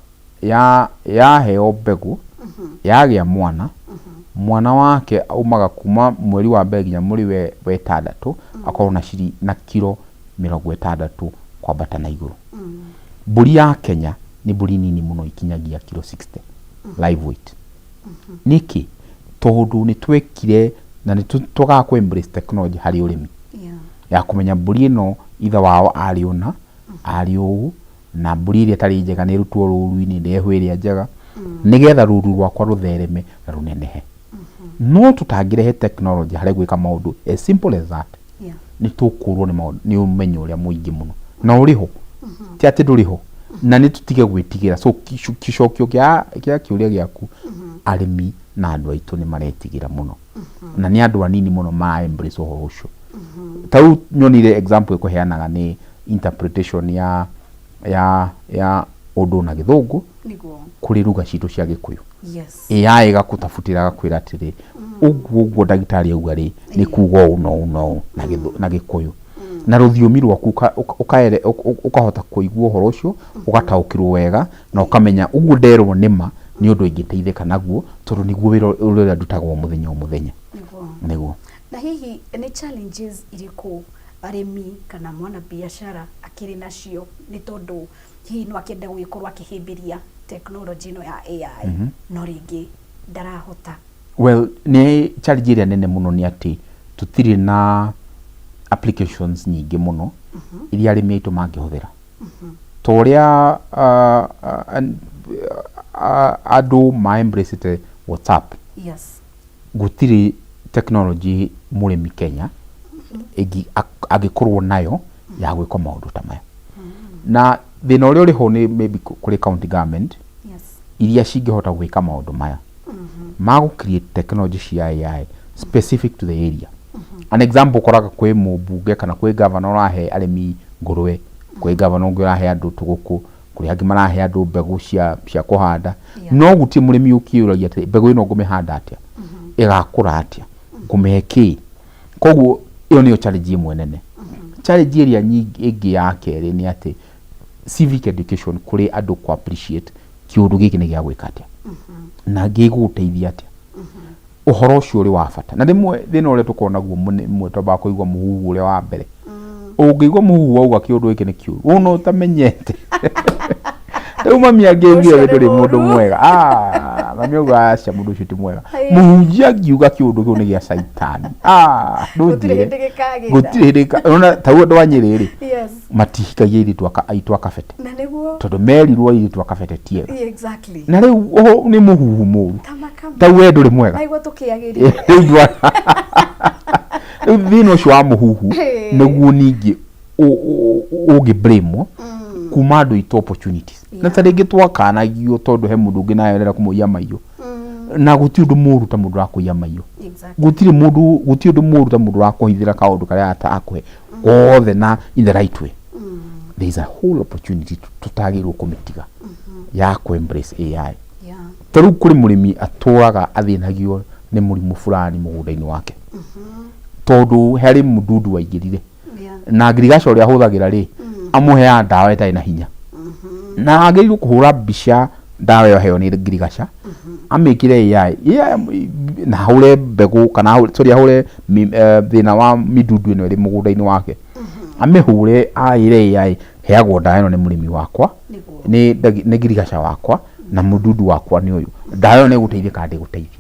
yaheo mbegũ, yagĩa mwana, mwana wake aumaga kuma mweri wa mbere nginya mweri wa ĩtandatũ akorwo na kiro 60 kwambata na igũrũ. Mbũri ya Kenya nĩ mbũri nini mũno ikinyagia kiro 60 live weight. Nĩkĩ? Tondũ nĩ twekire na nĩ twagaga kũ embrace technology harĩ ũrĩmi. Ya kũmenya mbũri ĩno ithe wao arĩ ũna, arĩ ũũ, na mbũri ĩrĩa ĩtarĩ njega nĩ ĩrutwo rũru-inĩ ĩrehwo ĩrĩa njega, nĩgetha rũru rwakwa rũthereme na rũnenehe. No tũtangĩrehe technology harĩ gwĩka maũndũ as simple as that, nĩ tũkũrwo nĩ maũndũ nĩ ũmenyo ũrĩa mũingĩ mũno na ũrĩ ho, ti atĩ ndũrĩ ho, na nĩ tũtige gwĩtigĩra. So kĩcokio kĩa kĩũria gĩaku, arĩmi na andũ aitũ nĩ maretigĩra mũno, na nĩ andũ anini mũno ma embrace ũhoro ũcio. Ta rĩu nyonire example ĩkũheanaga nĩ interpretation ya ũndũ na Gĩthũngũ kũrĩ lugha citũ cia Gĩkũyũ. AI ĩgakũtabutĩra, agakwĩra atĩrĩ, ũguo ũguo ndagĩtarĩ auga rĩ, nĩ kuga ũũ na ũũ na ũũ na Gĩkũyũ na rũthiomi rwaku, ũkahota kũigua ũhoro ũcio, ũgataũkĩrwo wega na ũkamenya ũguo nderwo nĩma nĩ ũndũ ingĩteithĩka naguo, tondũ nĩguo wĩra ũrĩa ndutaga o mũthenya o mũthenya. Nĩguo. Na hihi nĩ challenges irĩkũ arĩmi kana mwana biacara akĩrĩ nacio, nĩ tondũ hihi no akĩende gũgĩkorwo akĩhĩmbĩria technology ĩno ya AI, no rĩngĩ ndarahota? Well, nĩ challenge ĩrĩa nene mũno nĩ atĩ tũtirĩ na applications nyingĩ mũno iria arĩmi aitũ mangĩhũthĩra, ta ũrĩa andũ ma embrace WhatsApp. Gũtirĩ technology mũrĩmi Kenya angĩkorwo nayo ya gwĩka maũndũ ta maya. Na thĩna ũrĩa ũrĩ ho nĩ maybe kũrĩ county government iria cingĩhota gwĩka maũndũ maya ma gũ create technology cia AI specific to the area. An example, ũkoraga kwĩ mũmbunge kana kwĩ governor ũrahe arĩmi ngũrwe, kwĩ governor ũngĩ ũrahe andũ tũgũkũ, kũrĩ angĩ marahe andũ mbegũ cia kũhanda, no gũtirĩ mũrĩmi ũkĩũragia atĩ mbegũ ĩno ngũmĩhanda atĩa, ĩgakũra atĩa, ngũmĩhe kĩ. Koguo ĩyo nĩyo challenge ĩmwe nene. Challenge ĩrĩa ĩngĩ ya kerĩ nĩ atĩ civic education kũrĩ andũ kũ appreciate kĩũndũ gĩkĩ nĩ gĩa gwĩka atĩa na gĩgũgũteithia atĩa. Ũhoro ũcio ũrĩ wa bata, na rĩmwe thĩna ũrĩa tũkoragwo naguo rĩmwe twambaga kũigua mũhuhu ũrĩa wa mbere. Ũngĩigua mũhuhu wauga kĩũndũ gĩkĩ nĩ kĩũru, ũna ũtamenyete. Rĩu mami angĩaugire we ndũrĩ mũndũ mwega, ah, mami auga aca, mũndũ ũcio ti mwega. Mũhunjia angiuga kĩũndũ kĩu nĩ gĩa caitani, ah, Gũtirĩ ndũnjĩre. Hĩndĩ gĩkagĩra. Gũtirĩ hĩndĩ ona ta rĩu andũ a Nyĩrĩ rĩ, matihikagia airĩtu aitũ a Kabete, Na nĩguo tondũ merirwo airĩtu a Kabete ti ega. Na rĩu ũũ nĩ mũhuhu mũru. Tamakama. Ta we ndũrĩ mwega. Naiguo tũkĩagĩria. Rĩu thĩna ũcio wa mũhuhu nĩguo ningĩ ũngĩ blame kuma andũ aitũ opportunities, na ta rĩngĩ twakanagio tondũ he mũndũ ũngĩ nawe ũrenda kũmũiya maiyo, na gũtirĩ ũndũ mũru ta mũndũ ũrakũiya maiyo. Gũtirĩ mũndũ, gũtirĩ ũndũ mũru ta mũndũ ũrakũhithĩra kaũndũ karĩa atakũhe gothe na in the right way. There is a whole opportunity tũtagĩrĩirwo kũmĩtiga ya kũ embrace AI. Ta rĩu kũrĩ mũrĩmi atũraga athĩnagio nĩ mũrimũ fulani mũgũnda-inĩ wake, tondũ harĩ mũdundu waingĩrire, na ngirigaca ũrĩa ahũthagĩra rĩ, amũheaga ndawa ĩtarĩ na hinya, na agĩrĩirwo kũhũra mbica ndawa ĩyo aheo nĩ ngirigaca, amĩkĩre AI, AI na ahũre mbegũ kana sorry, ahũre thĩna wa midundu ĩno ĩrĩ mũgũnda-inĩ wake, amĩhũre, aĩre AI, heagwo ndawa ĩno nĩ mũrĩmi wakwa, nĩ ngirigaca wakwa, na mũdundu wakwa nĩ ũyũ, ndawa ĩyo nĩ ĩgũteithia kana ndĩgũteithia?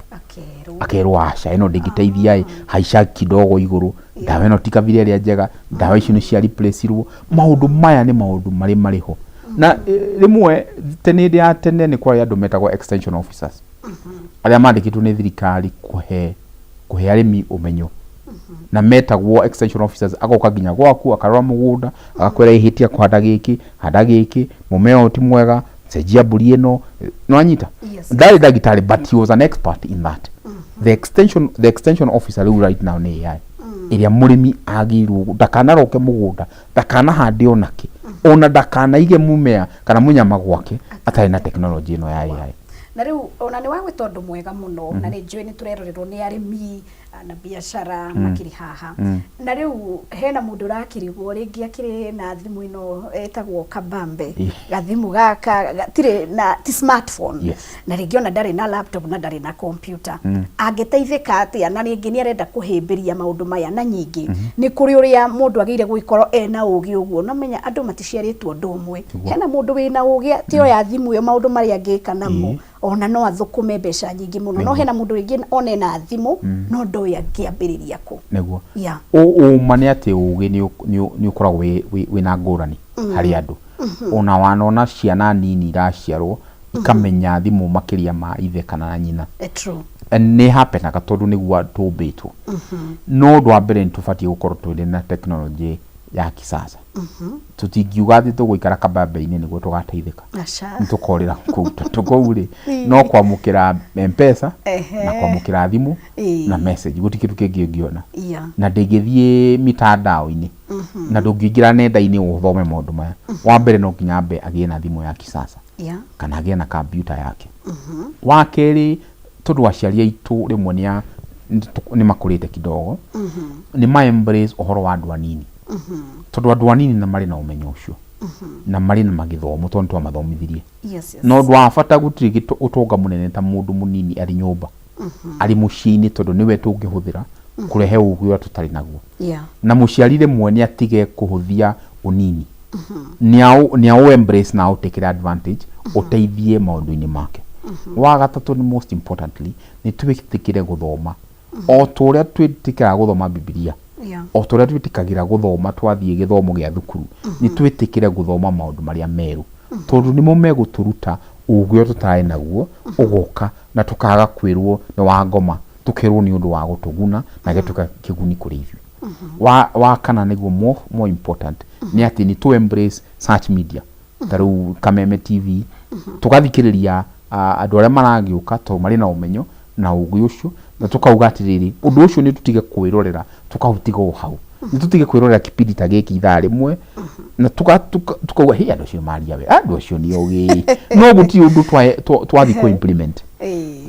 Akerwo aca, ĩno ndĩngĩteithia ĩ, haica kidogo igũrũ, ndawa ĩno ti kabira ĩrĩa njega, ndawa icio nĩ cia replace-irwo. Maũndũ maya nĩ maũndũ marĩ marĩ ho. Na rĩmwe tene, hĩndĩ ya tene nĩ kwarĩ andũ metagwo extension officers arĩa mandĩkĩtwo nĩ thirikari kũhe arĩmi ũmenyo, na metagwo extension officers, agoka nginya gwaku, akarora mũgũnda, agakwĩra ihĩtia kũhanda gĩkĩ, handa gĩkĩ, mũmera ũyũ ti mwega, cenjia mbũri ĩno, nĩwanyita? Yes. Ndarĩ ndagĩtarĩ, but he was an expert in that. The extension officer rĩu right now nĩ AI ĩrĩa mũrĩmi agĩrĩirwo ndakanaroke mũgũnda, ndakanahande onakĩ, ona ndakanaige mũmea kana mũnyama gwake atarĩ na tekinoronjĩ ĩno ya AI. Na rĩu ona nĩ wagwĩta ũndũ mwega mũno, na nĩ njũĩ nĩ tũrerorerwo nĩ arĩmi na biacara makĩrĩ haha. Na rĩu hena mũndũ ũrakĩrigwo, rĩngĩ akĩrĩ na thimũ ĩno ĩtagwo kabambe, gathimũ gaka gatirĩ na ti smartphone, na rĩngĩ ona ndarĩ na laptop na ndarĩ na computer, angĩteithĩka atĩa? Na rĩngĩ nĩ arenda kũhĩmbĩria maũndũ maya, na nyingĩ nĩ kũrĩ ũrĩa mũndũ agĩrĩire gũgĩkorwo ena ũgĩ ũguo. No menya andũ maticiarĩtwo ũndũ ũmwe. Hena mũndũ wĩna ũgĩ atĩ oya thimũ ĩyo, maũndũ marĩa angĩka namo, ona no athũkũme mbeca nyingĩ mũno. No hena mũndũ rĩngĩ ona ena thimũ no ndoĩ angĩambĩrĩria kũ. Nĩguo. Yeah. Ũma nĩ atĩ ũgĩ nĩ ũkoragwo wĩna ngũrani harĩ andũ. Ona wanona ciana nini iraciarwo ikamenya thimũ makĩria ma ithe kana nyina. True. Nĩ happenaga tondũ nĩguo tũmbĩtwo. No ũndũ wa mbere, nĩ tũbatiĩ gũkorwo tũrĩ na tekinoronjĩ ya kisasa. Tũtingiuga atĩ tũgũikara kabambe-inĩ nĩguo tũgateithĩka. Aca. Nĩ tũkorĩra kũu, tondũ kũu rĩ, no kwamũkĩra Mpesa na kwamũkĩra thimũ na message, gũtirĩ kĩndũ kĩngĩ ũngĩona. Na ndĩngĩthiĩ mitandao-inĩ na ndũngĩingĩra nenda-inĩ ũthome maũndũ maya. Wa mbere, no nginya ambe agĩe na thimũ ya kisasa kana agĩe na kambiuta yake. Wa kerĩ, tondũ aciari aitũ rĩmwe nĩ makũrĩte kidogo, nĩ ma embrace ũhoro wa andũ anini, tondũ andũ anini na marĩ na ũmenyo ũcio na marĩ na magĩthomo, tondũ nĩ twamathomithirie. Na ũndũ wa bata, gũtirĩ ũtonga mũnene ta mũndũ mũnini arĩ nyũmba, arĩ mũciĩ-inĩ, tondũ nĩwe tũngĩhũthĩra kũrehe ũgĩ ũrĩa tũtarĩ naguo. Na mũciari rĩmwe nĩ atige kũhũthia ũnini, nĩ aũ embrace na aũ advantage ũteithie maũndũ-inĩ make. Wa gatatũ, nĩ most importantly, nĩ twĩtĩkĩre gũthoma o ta ũrĩa twĩtĩkĩraga gũthoma Bibilia, o ta ũrĩa twĩtĩkagĩra gũthoma twathiĩ gĩthomo gĩa thukuru, nĩ twĩtĩkĩre gũthoma maũndũ marĩa merũ, tondũ nĩmo megũtũruta ũgĩ ũrĩa tũtarĩ naguo, ũgoka na tũkaga kwĩrwo nĩ wa ngoma, tũkerwo nĩ ũndũ wa gũtũguna na gĩtuĩka kĩguni kũrĩ ithuĩ. Wa kana, nĩguo more important, nĩ atĩ nĩ tũ embrace such media ta rĩu Kameme TV, tũgathikĩrĩria andũ arĩa maragĩũka tondũ marĩ na ũmenyo na ũgĩ ũcio, na tũkauga atĩrĩrĩ, ũndũ ũcio nĩ tũtige kwĩrorera, tũkaũtiga o hau, nĩ tũtige kwĩrorera kipindi ta gĩkĩ ithaa rĩmwe na tukauga hĩ, andũ acio maria we, andũ acio nĩ ogĩ, no gũtirĩ ũndũ twathiĩ kũ implement.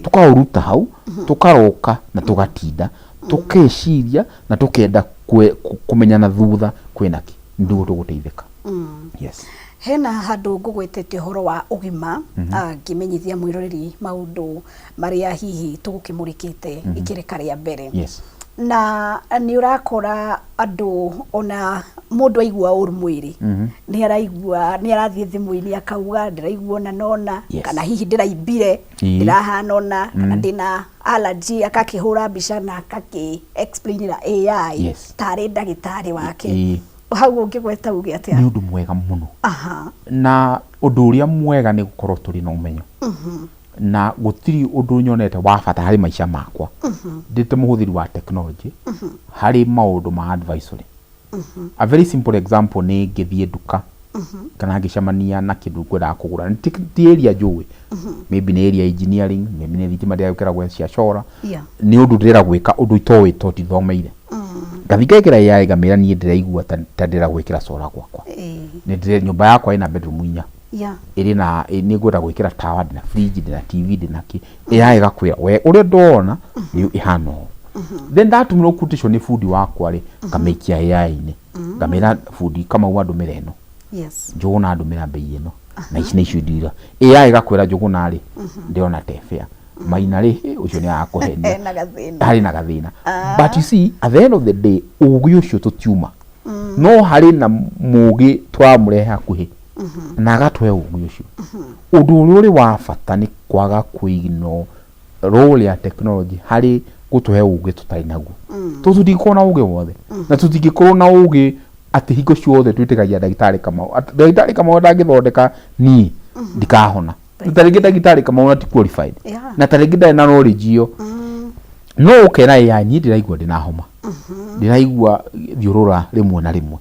Tũkaũruta hau, tũkaroka na tũgatinda tũkeciria na tũkenda kũmenya na thutha kwĩna kĩ, nĩguo tũgũteithĩka. Yes. Hena handũ ngũgwetete ũhoro wa ũgima, ngĩmenyithia mwĩroreri maũndũ marĩa hihi tũgũkĩmũrĩkĩte ikĩrĩka rĩa mbere. Na nĩ ũrakora andũ, ona mũndũ aigua ũru mwĩrĩ, nĩ araigua nĩ arathiĩ thimũ-inĩ akauga ndĩraigua ona nona, kana hihi ndĩraimbire, ndĩrahana ona, kana ndĩna allergy, akakĩhũra mbica na akakĩ explainĩra AI tarĩ ndagĩtarĩ wake. Hau ũngĩgweta uge atĩa? Nĩ ũndũ mwega mũno. Na ũndũ ũrĩa mwega nĩ gũkorwo tũrĩ na ũmenyo, na gũtirĩ ũndũ nyonete wa bata harĩ maica makwa ndĩte mũhũthĩri wa technology harĩ maũndũ ma advisory. A very simple example nĩ ngĩthiĩ nduka kana ngĩcemania na kĩndũ ngwendaga kũgũra, Nĩ ti area njũĩ, maybe nĩ area engineering, maybe nĩ thitima ndĩra cia cora, nĩ ũndũ ndĩrenda gwĩka, ũndũ itoĩ tondũ ndithomeire, ngathi ngekĩra AI, ngamĩra niĩ ndĩraigua ta ndĩrenda gwĩkĩra solar gwakwa, nĩ ndĩre nyũmba yakwa ĩna bedroom 4, ĩrĩ na nĩ ngwenda gwĩkĩra tawa, ndĩna fridge, ndĩna TV, ndĩna kĩ. AI ĩgakwĩra we ũrĩa ndona nĩ ĩhana ũũ. Then ndatũmĩrwo quotation nĩ bundi wakwa rĩ, ngamĩikia AI-inĩ, ngamĩra bundi Kamau andũmĩre ĩno, Njũgũna andũmĩra mbei ĩno na ici na icio indo. AI ĩgakwĩra Njũgũna rĩ, ndĩrona te fair, Maina rĩ, hĩ, ũcio nĩ arakũhenia. Ena gathĩna. Harĩ na gathĩna. But you see, at the end of the day, ũgĩ ũcio tũtiuma no harĩ na mũgĩ tũramũrehe hakuhĩ na agatũhe ũgĩ ũcio. Ũndũ ũrĩa ũrĩ wa bata nĩ kwaga kũignore role ya technology harĩ gũtũhe ũgĩ tũtarĩ naguo, tondũ tũtingĩkorwo na ũgĩ wothe na tũtingĩkorwo na ũgĩ. Atĩ hingo ciothe twĩtĩkagia ndagĩtarĩ Kamau. Atĩ ndagĩtarĩ Kamau ndangĩthondeka niĩ ndikahona. Na ta rĩngĩ ndagĩtarĩ Kamau na ti qualified. Na ta rĩngĩ ndarĩ na knowledge ĩyo. No ũkera AI niĩ ndĩraigua ndĩna homa. Ndĩraigua thiũrũra rĩmwe na rĩmwe.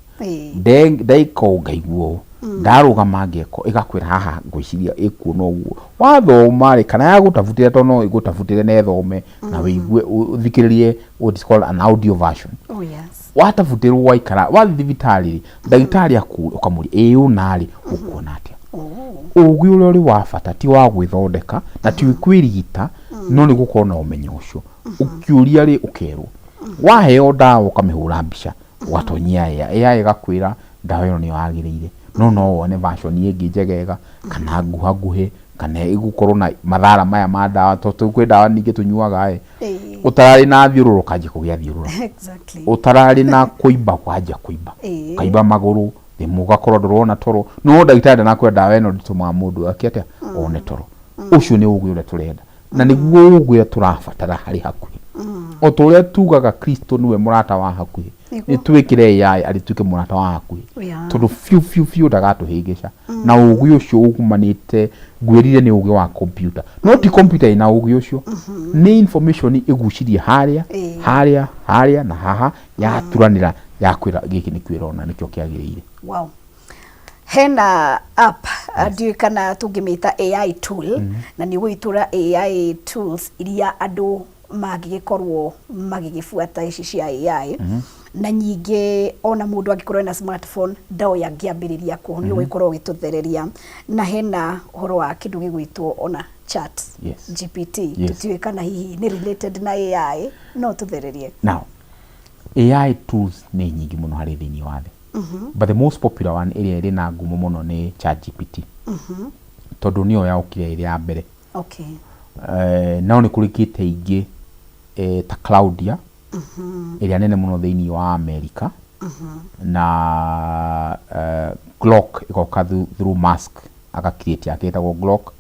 Ndeka ũũ ngaigua ũũ. Ndarũgama ngeka ũũ, ĩgakwĩra haha ngwĩciria ĩkuona ũguo. Wathoma rĩ, kana yagũtabutĩra tondũ no ĩgũtabutĩre na ĩthome na wĩigue ũthikĩrĩrie what is called an audio version. Oh, yes. Watabutĩrwo waikara, wathiĩ thibitarĩ rĩ, ndagĩtarĩ akũria ũkamũria ĩĩ ũna rĩ, ũkuona atĩa? Ũgĩ ũrĩa ũrĩ wa bata ti wa gwĩthondeka na ti kwĩrigita no nĩ gũkorwo na ũmenyo ũcio. Ũkĩũria rĩ ũkerwo. Waheo ndawa ũkamĩhũra mbica ũgatonyia AI, AI ĩgakwĩra ndawa ĩno nĩyo yagĩrĩire no no wone version ĩngĩ njegega kana nguhanguhĩ kana ĩgũkorwo na mathara maya ma ndawa tondũ kwĩ ndawa ningĩ tũnyuaga ĩ ũtararĩ na thiũrũra ũkanjia kũgĩa thiũrũra. Ũtararĩ na kũimba ũkanjia kũimba. Ũkaimba magũrũ rĩmwe ũgakorwo ndũrona toro no ndagĩtarĩ ndanakwĩra ndawa ĩno ndĩtũmaga mũndũ ake atĩa one toro. Ũcio nĩ ũgĩ ũrĩa tũrenda na nĩguo ũgĩ ũrĩa tũrabatara harĩ hakuhĩ. O ta ũrĩa tugaga Kristo nĩwe mũrata wa hakuhĩ, nĩ twĩkĩre AI arĩtuĩke mũrata wa hakuhĩ tondũ biũ biũ biũ ndagatũhĩngĩca. Na ũgĩ ũcio umanĩte ngwĩrire nĩ ũgĩ wa computer no ti computer ĩna ũgĩ ũcio, nĩ information ĩgucirie harĩa harĩa harĩa na haha yaturanĩra yakwĩra gĩkĩ nĩkĩo ĩrona nĩkĩo kĩagĩrĩire. Wow. Hena app ndiũĩ kana tũngĩmĩta AI tool na nĩ ũgũgĩtũra AI tools iria andũ mangĩgĩkorwo magĩgĩbuata ici cia AI na nyingĩ ona mũndũ angĩkorwo ena smartphone ndoĩ angĩambĩrĩria kũ nĩ ũgũgĩkorwo ũgĩtũthereria na hena ũhoro wa kĩndũ gĩgwĩtwo ona chat GPT tũtiũĩ kana hihi nĩ related na AI no tũthererie. Now AI tools nĩ nyingĩ mũno harĩ thĩinĩ wa thĩ. But the most popular one ĩrĩa ĩrĩ na ngumo mũno nĩ ChatGPT. Tondũ nĩyo yaũkire ĩrĩ ya mbere. No nĩ kũrĩkĩte ingĩ ta Claudia ĩrĩa nene mũno thĩinĩ wa America na Grok ĩgoka through Musk aga create yake ĩtagwo Grok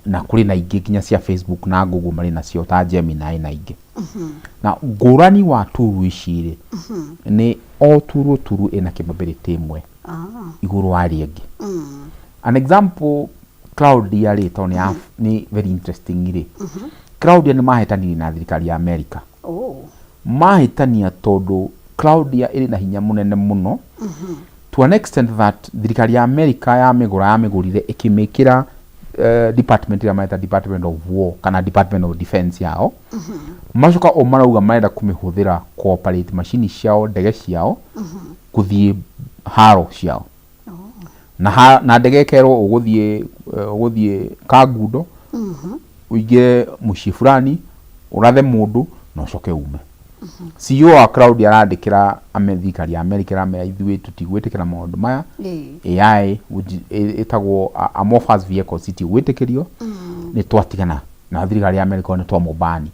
na kũrĩ na ingĩ nginya cia Facebook na Google marĩ nacio ta Gemini na ingĩ. Na ngũrani wa tool ici rĩ nĩ o tool tool ĩna capability ĩmwe igũrũ wa ĩrĩa ĩngĩ. An example Claudia rĩ tondũ nĩ nĩ very interesting rĩ, Claudia nĩ mahĩtanirie na thirikari ya America. Mahĩtania tondũ Claudia ĩrĩ na hinya mũnene mũno to an extent that thirikari ya America yamĩgũra yamĩgũrire ĩkĩmĩkĩra department ĩrĩa mareta Department of War kana Department of Defense yao. Macoka o marauga marenda kũmĩhũthĩra cooperate macini ciao ndege ciao gũthiĩ haro ciao. Na, ha, na ndege ĩkerwo ũgũthiĩ ũgũthiĩ Kangundo ũingĩre mũciĩ fulani ũrathe mũndũ na ũcoke ume. CEO wa Cloud arandĩkĩra thirikari ya America ĩramera ithuĩ tũtigwĩtĩkĩra maũndũ maya. AI ĩtagwo amorphous vehicles itigwĩtĩkĩrio nĩ twatigana na thirikari ya America nĩ twamũbani.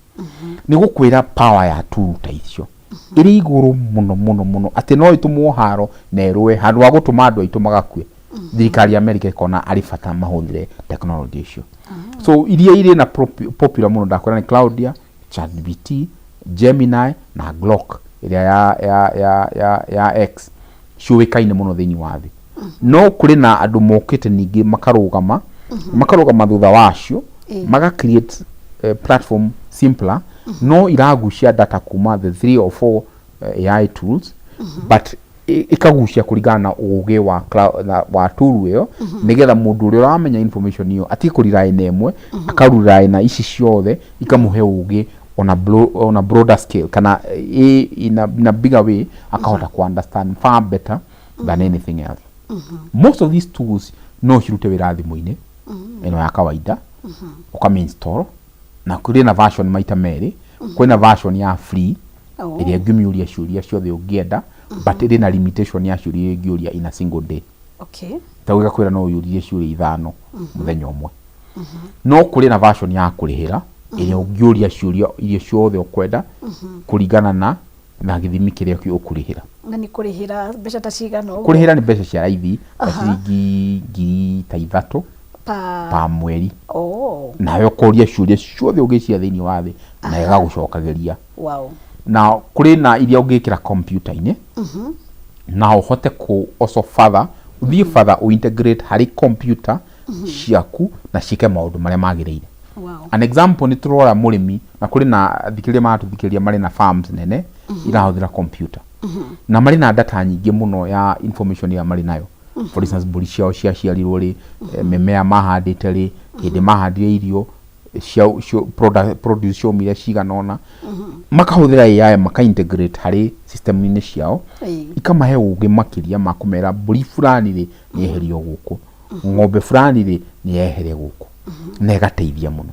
Nĩ gũkwĩra power ya tool ta icio ĩrĩ igũrũ mũno mũno mũno atĩ no ĩtũmwo haro na ĩrũe handũ ha gũtũma andũ aitũ magakue. Thirikari ya America ĩkona arĩ bata mahũthĩre technology icio. So iria irĩ na popular mũno ndakwĩra nĩ Claudia, ChatGPT, Gemini na Grok ĩrĩa ya, ya, ya, ya, ya X ciũĩkaine mũno thĩinĩ wa thĩ. No kũrĩ na andũ mokĩte ningĩ makarũgama makarũgama thutha wacio maga create platform simpler no iragucia data kuma the 3 or 4 AI tools but ĩkagucia kũringana na ũgĩ wa, wa tool ĩyo nĩgetha mũndũ ũrĩa ũramenya information ĩyo atige kũ rely na ĩmwe aka rely na ici ciothe ikamũhe ũgĩ on a, on a broader scale kana in a, in a bigger way akahota ku understand far better than anything else. Most of these tools no cirute wĩra thimũ-inĩ ĩno ya kawaida ũkami install na kũrĩ na version maita merĩ. Kwĩna version ya free ĩrĩa ũngĩmĩũria ciũria ciothe ũngĩenda but ĩrĩ na limitation ya ciũria iria ũngĩũria in a single day. Ta ũgakwĩra no ũyũrie ciũria ithano mũthenya ũmwe. No kũrĩ na version ya kũrĩhĩra ĩrĩa ũngĩũria ciũria iria ciothe ũkwenda kũringana na na gĩthimi kĩrĩa ũkũrĩhĩra. Na nĩ kũrĩhĩra mbeca ta cigana ũguo? Kũrĩhĩra nĩ mbeca cia raithi ta ciringi 3000 pa mweri. Nawe ũkoria ciũria ciothe ũngĩciria thĩinĩ wa thĩ na ĩgagũcokagĩria. Wow. Na kũrĩ na iria ũngĩkĩra kompiuta-inĩ. Na ũhote kũ also further ũthiĩ further ũ integrate harĩ computer ciaku na ciĩke maũndũ marĩa magĩrĩire. An example, nĩ tũrora mũrĩmi na kũrĩ na athikĩrĩria maratũthikĩrĩria marĩ na farms nene irahũthĩra computer na marĩ na data nyingĩ mũno ya information ĩrĩa marĩ nayo. For instance, mbũri ciao ciaciarirwo rĩ, mĩmea mahandĩte rĩ, hĩndĩ mahandire irio cia, cia product, produce ciaumire cigana ũna. Makahũthĩra AI, maka integrate harĩ system-inĩ ciao, ikamahe ũgĩ makĩria ma kũmera mbũri fulani rĩ nĩ yeherio gũkũ, ng'ombe fulani rĩ nĩ yehere gũkũ, na ĩgateithia mũno.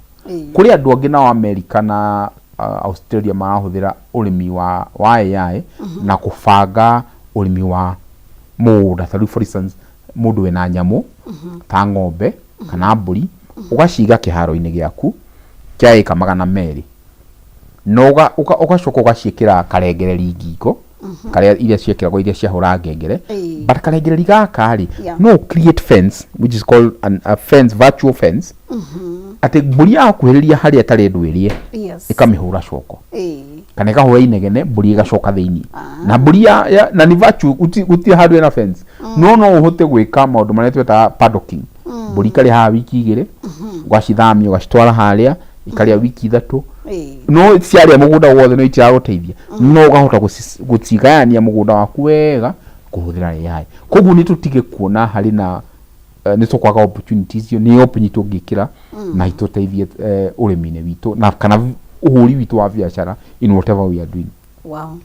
Kũrĩ andũ angĩ nao America na Australia marahũthĩra ũrĩmi wa AI na kũbanga ũrĩmi wa mũgũnda. Ta rĩu for instance, mũndũ wĩna nyamũ ta ng'ombe kana mbũri, ũgaciga kĩharo-inĩ gĩaku kĩa ĩka 200, na ũgacoka ũgaciĩkĩra karengereri ngingo, karĩa iria ciĩkĩragwo iria ciahũra ngengere. But karengereri gaka rĩ, no create fence, which is called a fence, virtual fence, atĩ mbũri yakuhĩrĩria harĩa ĩtarĩ ndũ ĩrĩe, ĩkamĩhũra coko kana ĩkahũra inegene, mbũri ĩgacoka thĩinĩ. Na mbũri na nĩ virtual, gũtirĩ handũ ĩna fence, no ũhote gwĩka maũndũ marĩa twetaga paddocking. Mbũri ikarĩa haha wiki 2, ũgacithamia ũgacitwara harĩa ikarĩa wiki 3. No ciarĩa mũgũnda wothe no itiragũteithia, no ũkahota gũcigayania mũgũnda waku wega kũhũthĩra AI. Koguo nĩ tũtige kuona harĩ na nĩ tũkwaga opportunities. Icio nĩ opportunity tũngĩkĩra na itũteithie ũrĩmi-inĩ witũ na kana ũhũri witũ wa biacara in whatever we are doing. Wow.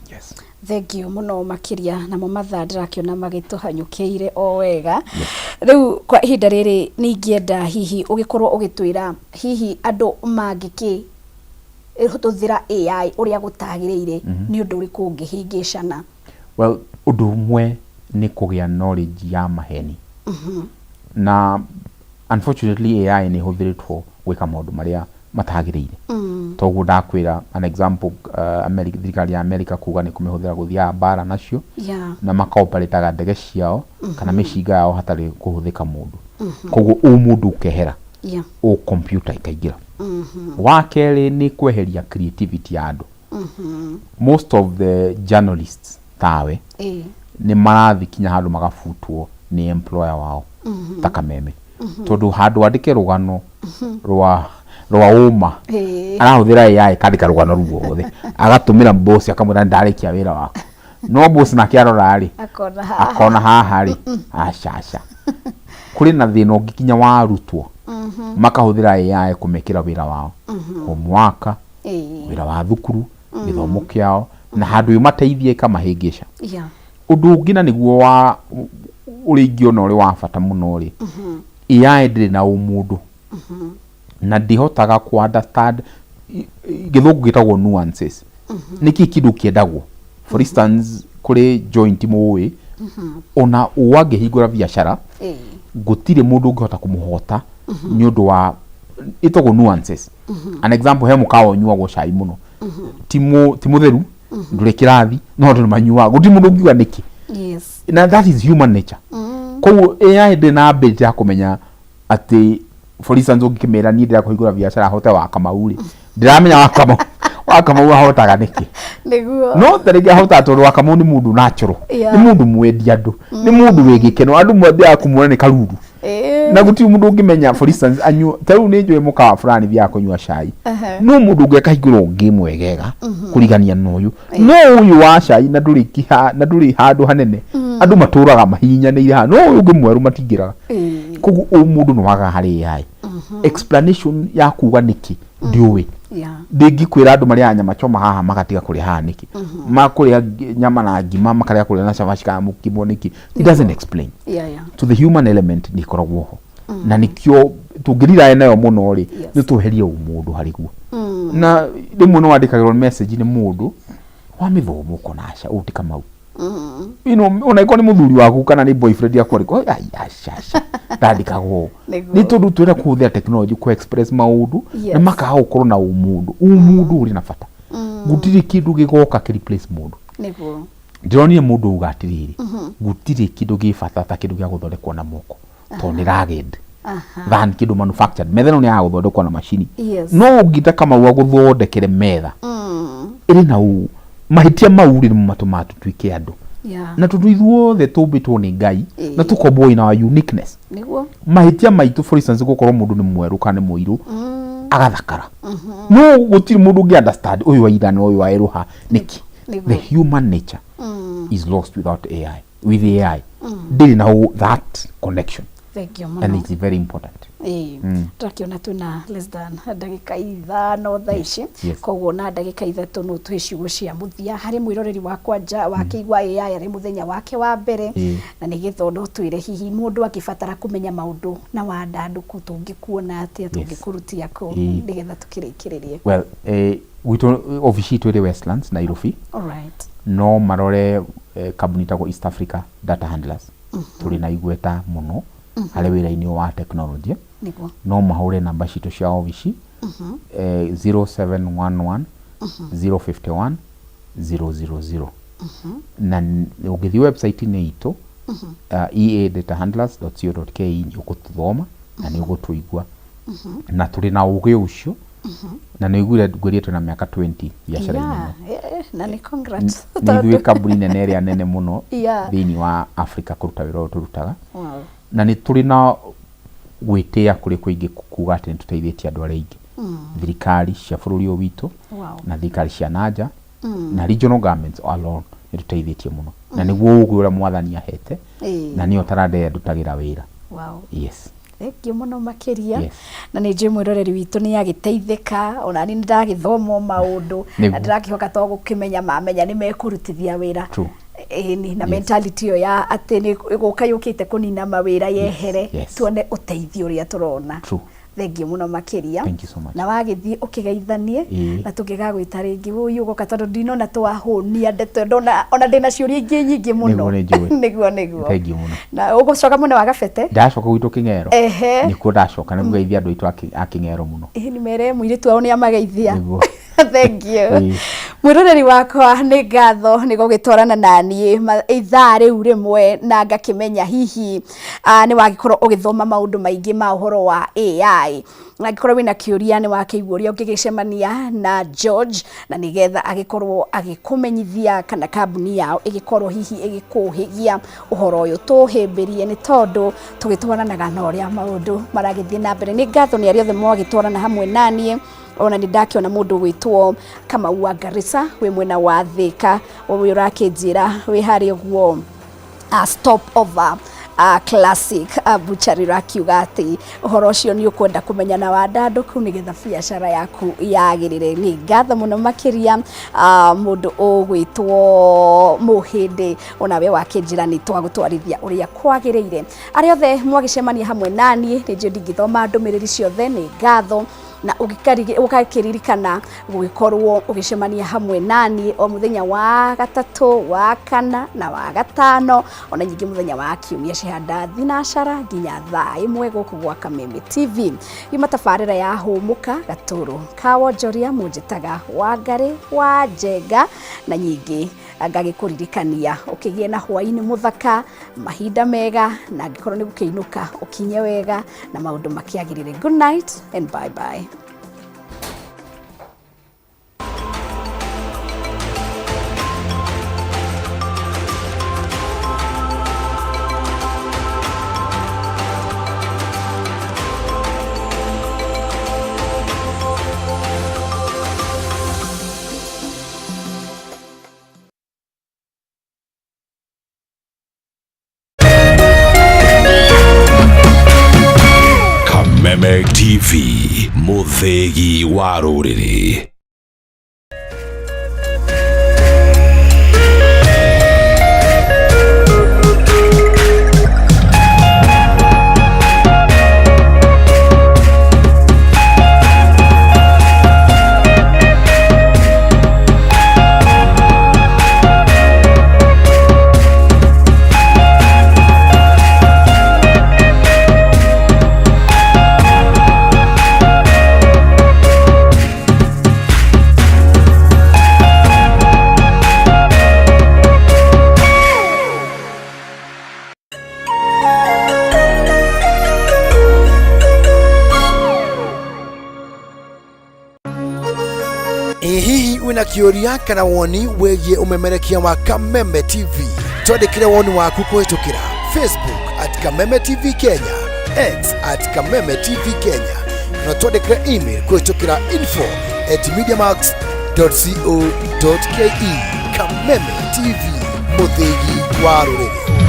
Thank you mũno makĩria. Namo mathaa ndĩrakĩona magĩtũhanyũkĩire o wega. Rĩu kwa ihinda rĩrĩ nĩ ingĩenda hihi ũgĩkorwo ũgĩtwĩra hihi andũ mangĩkĩ hũthĩra AI ũrĩa gũtagĩrĩire, nĩ ũndũ ũrĩkũ ũngĩhĩngĩcana? Well, ũndũ ũmwe nĩ kũgĩa knowledge ya maheni, na unfortunately AI nĩ ĩhũthĩrĩtwo gwĩka maũndũ marĩa matagĩrĩire. Toguo ndakwĩra an example, America, thirikari ya America kuga nĩ kũmĩhũthĩra gũthiaga mbara nacio na makaoperataga ndege ciao kana mĩcinga yao hatarĩ kũhũthĩka mũndũ. Koguo ũmũndũ ũkehera, o computer ikaingĩra. Wa kerĩ nĩ kweheria creativity ya andũ. Most of the journalists tawe nĩ marathiĩ kinya handũ magabutwo nĩ employer wao ta Kameme, tondũ handũ andĩke rũgano rwa ũma, arahũthĩra AI kandĩka rũgano ruothe, agatũmĩra boss, akamwĩra ndarĩkia wĩra waku. No boss nake arora rĩ, akona haha, akona haha rĩ, aca aca. Kũrĩ na thĩna ũngĩ kinya wa arutwo, makahũthĩra AI kũmekĩra wĩra wao, homework, wĩra wa thukuru, gĩthomo kĩao, na handũ ĩmateithie ĩkamahĩngĩca. Ũndũ ũngĩ na nĩguo wa ũrĩa ingĩona ũrĩ wa bata mũno rĩ, AI ndĩrĩ na ũmũndũ na ndĩhotaga ku understand gĩthũngũ gĩtagwo nuances, nĩkĩ kĩndũ kĩendagwo. For instance, kũrĩ joint mũĩ ona ũ angĩhingũra biacara, gũtirĩ mũndũ ũngĩhota kũmũhota nĩ ũndũ wa ĩtagwo nuances. An example, he mũkawa ũnyuagwo cai mũno, ti mũtheru, ndũrĩ kĩrathi, no andũ nĩ manyuaga, gũtirĩ mũndũ ũngiuga nĩkĩ. Na that is human nature. Koguo AI ndĩrĩ na ability ya kũmenya atĩ for instance ũngĩkĩmĩra niĩ ndĩrenda kũhingũra biacara hote wa Kamau rĩ, ndĩramenya wa Kamau ahotaga nĩkĩ. No ta rĩngĩ ahotaga tondũ wa Kamau nĩ mũndũ natural, nĩ mũndũ mwendi andũ, nĩ mũndũ wĩ gĩkeno, andũ mathiaga kũmuona nĩ karuru, na gũtirĩ mũndũ ũngĩmenya. For instance, anyu ta rĩu nĩ njũĩ mũkawa fulani thiaga kũnyua cai, no mũndũ ũngĩ akahingũra ũngĩ mwegega kũrigania na ũyũ, no ũyũ wa cai na ndũrĩ na ndũrĩ handũ hanene, andũ matũraga mahihinyanĩire haha, no ũyũ ũngĩ mwerũ matingĩraga. Koguo ũmũndũ nĩ wagaga harĩ AI. Explanation ya kuga nĩkĩ ndiũĩ. Ndingĩkwĩra andũ marĩaga nyama choma haha magatiga kũrĩa haha nĩkĩ, makũrĩa nyama na ngima makarĩa kũrĩa na cabaci kana mũkimo nĩkĩ. It doesn't explain. To the human element nĩ ĩkoragwo ho, na nĩkĩo tũngĩrirae nayo mũno rĩ, nĩ tweherie ũmũndũ harĩ guo. Na rĩmwe nĩ wandĩkagĩrwo message nĩ mũndũ wa mĩthomo, ũkona aca, ũyũ ti Kamau. Ona ĩkorwo nĩ mũthuri waku kana nĩ boyfriend yaku, arĩko ai, aca aca, ndandĩkagwo ũũ. Nĩ tondũ twĩra kũhũthĩra technology kũ express maũndũ na makaga gũkorwo na ũmũndũ. Ũmũndũ ũrĩ na bata, gũtirĩ kĩndũ gĩgoka kĩ replace mũndũ. Ndĩronire mũndũ auga atĩrĩrĩ, gũtirĩ kĩndũ gĩ bata ta kĩndũ gĩa gũthondekwo na moko tondũ nĩ rugged than kĩndũ manufactured. Metha ĩno nĩ ya gũthondekwo na macini, no ũngĩta Kamau agũthondekere metha ĩrĩ na mahĩtia mau rĩ, nĩmo matũmaga tũtuĩke andũ. Na tondũ ithuothe tũmbĩtwo nĩ Ngai na tũkombwo in our uniqueness, Nĩguo. Mahĩtia maitũ, for instance, gũkorwo mũndũ nĩ mwerũ kana nĩ mũirũ agathakara, no gũtirĩ mũndũ ũngĩ understand ũyũ wa ira na ũyũ wa erũha nĩkĩ. Nĩguo. The human nature is lost without AI. With AI ndĩrĩ na that connection. Thank you And mũno. it's very important. Ĩĩ. Tũrakĩona twĩna less than ndagĩka 5 thaa ici. Koguo na ndagĩka 3 no tũhe ciugo cia mũthia harĩ mwĩroreri wakwa nja wakĩigua AI arĩ mũthenya wake wa mbere, na nĩgetha no twĩre hihi mũndũ angĩbatara kũmenya maũndũ na wandandũku, tũngĩkuona atĩa, tũngĩkũrutia kũ, nĩgetha tũkĩrĩkĩrĩrie. Well, gwitũ obici itũ ĩrĩ Westlands, Nairobi. No marore kambuni ĩtagwo East Africa Data Handlers. Tũrĩ na igweta mũno harĩ wĩra-inĩ wa technology. No mahũre namba citũ cia obici, 0711 051 000, na ũngĩthiĩ website-inĩ itũ, eadatahandlers.co.ke, nĩ ũgũtũthoma na nĩ ũgũtũigua, na tũrĩ na ũgĩ ũcio, na nĩ ũiguire ngwĩrire twĩna mĩaka 20 biacara-inĩ ĩno. Yeah, na nĩ congrats. Nĩ ithuĩ kambuni nene ĩrĩa nene mũno thĩinĩ wa Africa kũruta wĩra ũyũ tũrutaga. Na nĩ tũrĩ na gwĩtĩa kũrĩ kũingĩ kuga atĩ nĩ tũteithĩtie andũ arĩa aingĩ, thirikari cia bũrũri ũyũ witũ na thirikari cia nanja na regional governments alone, nĩ tũteithĩtie mũno, na nĩguo ũgĩ ũrĩa Mwathani ahete, na nĩyo taranda ĩrĩa ndutagĩra wĩra. Yes. Thank you mũno makĩria. Na nĩ njũĩ mwĩroreri witũ nĩ agĩteithĩka, ona niĩ nĩ ndagĩthoma maũndũ na ndĩrakĩhoka to gũkĩmenya mamenya nĩ mekũrutithia wĩra. Ĩni na mentality ĩyo ya atĩ nĩ gũka yũkĩte kũnina mawĩra yehere, tuone ũteithio ũrĩa tũrona. Thank you mũno makĩria. Thank you so much. Na wagĩthiĩ ũkĩgeithanie, na tũngĩgagwĩta rĩngĩ ũyũ ũgoka, tondũ ndinona twahũnia ndeto, ndona ona ndĩna ciũria ingĩ nyingĩ mũno. Nĩguo, nĩ njũĩ. Nĩguo. Thank you mũno. Na ũgũcoka mwena wa Gabete? Ndacoka gwitũ Kĩng'ero. Nĩkuo ndacoka nĩ kũgeithia andũ aitũ a Kĩng'ero mũno. Ĩĩ, nĩ mere mũirĩtu wao nĩ amageithia. Nĩguo. Thank you. Mwĩroreri wakwa, nĩ ngatho nĩ gũgĩtwarana na niĩ ithaa rĩu rĩmwe, na ngakĩmenya hihi nĩ wagĩkorwo ũgĩthoma maũndũ maingĩ ma ũhoro wa AI, na angĩkorwo wĩna kĩũria nĩ wakĩigua ũrĩa ũngĩgĩcemania na George, na nĩgetha agĩkorwo agĩkũmenyithia kana kambuni yao ĩgĩkorwo hihi ĩgĩkũhĩgia ũhoro ũyũ tũhĩmbĩrie, nĩ tondũ tũgĩtwaranaga na ũrĩa maũndũ maragĩthiĩ na mbere. Nĩ ngatho nĩ arĩa othe mwagĩtwarana hamwe naniĩ. Ona nĩ ndakĩona mũndũ gwĩtwo Kamau wa Garissa wĩ mwena wa Thĩka, ũyũ ũrakĩnjĩra wĩ harĩa ũguo stop over classic butchery, ũrakiuga atĩ ũhoro ũcio nĩ ũkwenda kũmenya na wandandũku nĩgetha biacara yaku yagĩrĩre. Nĩ ngatho mũno makĩria. Mũndũ ũgwĩtwo Mũhĩndĩ, onawe wakĩnjĩra nĩ twagũtwarithia ũrĩa kwagĩrĩire. Arĩa othe mwagĩcemania hamwe naniĩ, nĩ njũĩ ndingĩthoma ndũmĩrĩri ciothe, nĩ ngatho, na ũgakĩririkana gũgĩkorwo ũgĩcemania hamwe naniĩ o mũthenya wa gatatũ, wa kana na wa gatano, ona nyingĩ mũthenya wa kiumia cihanda thinacara nginya thaa 1 gũkũ gwa Kameme TV. Yuma tabarĩra ya Hũmũka Gatũrũ ka Wonjoria, mũnjĩtaga Wangarĩ wa Njenga, na nyingĩ ngagĩkũririkania ũkĩgĩe na hwaĩ-inĩ mũthaka, mahinda mega, na angĩkorwo nĩ gũkĩinũka ũkinye wega na maũndũ makĩagĩrĩre. Good night and bye bye. Kameme TV, mũthĩgi wa rũrĩrĩ. Ĩ hihi wĩna kĩũria kana woni wĩgiĩ ũmemerekia wa Kameme TV? Twandĩkĩre woni waku kũhĩtũkĩra Facebook at Kameme TV Kenya, X at Kameme TV Kenya, na twandĩkĩre email kũhĩtũkĩra info at mediamax co ke. Kameme TV, mũthĩgi wa rũrĩrĩ.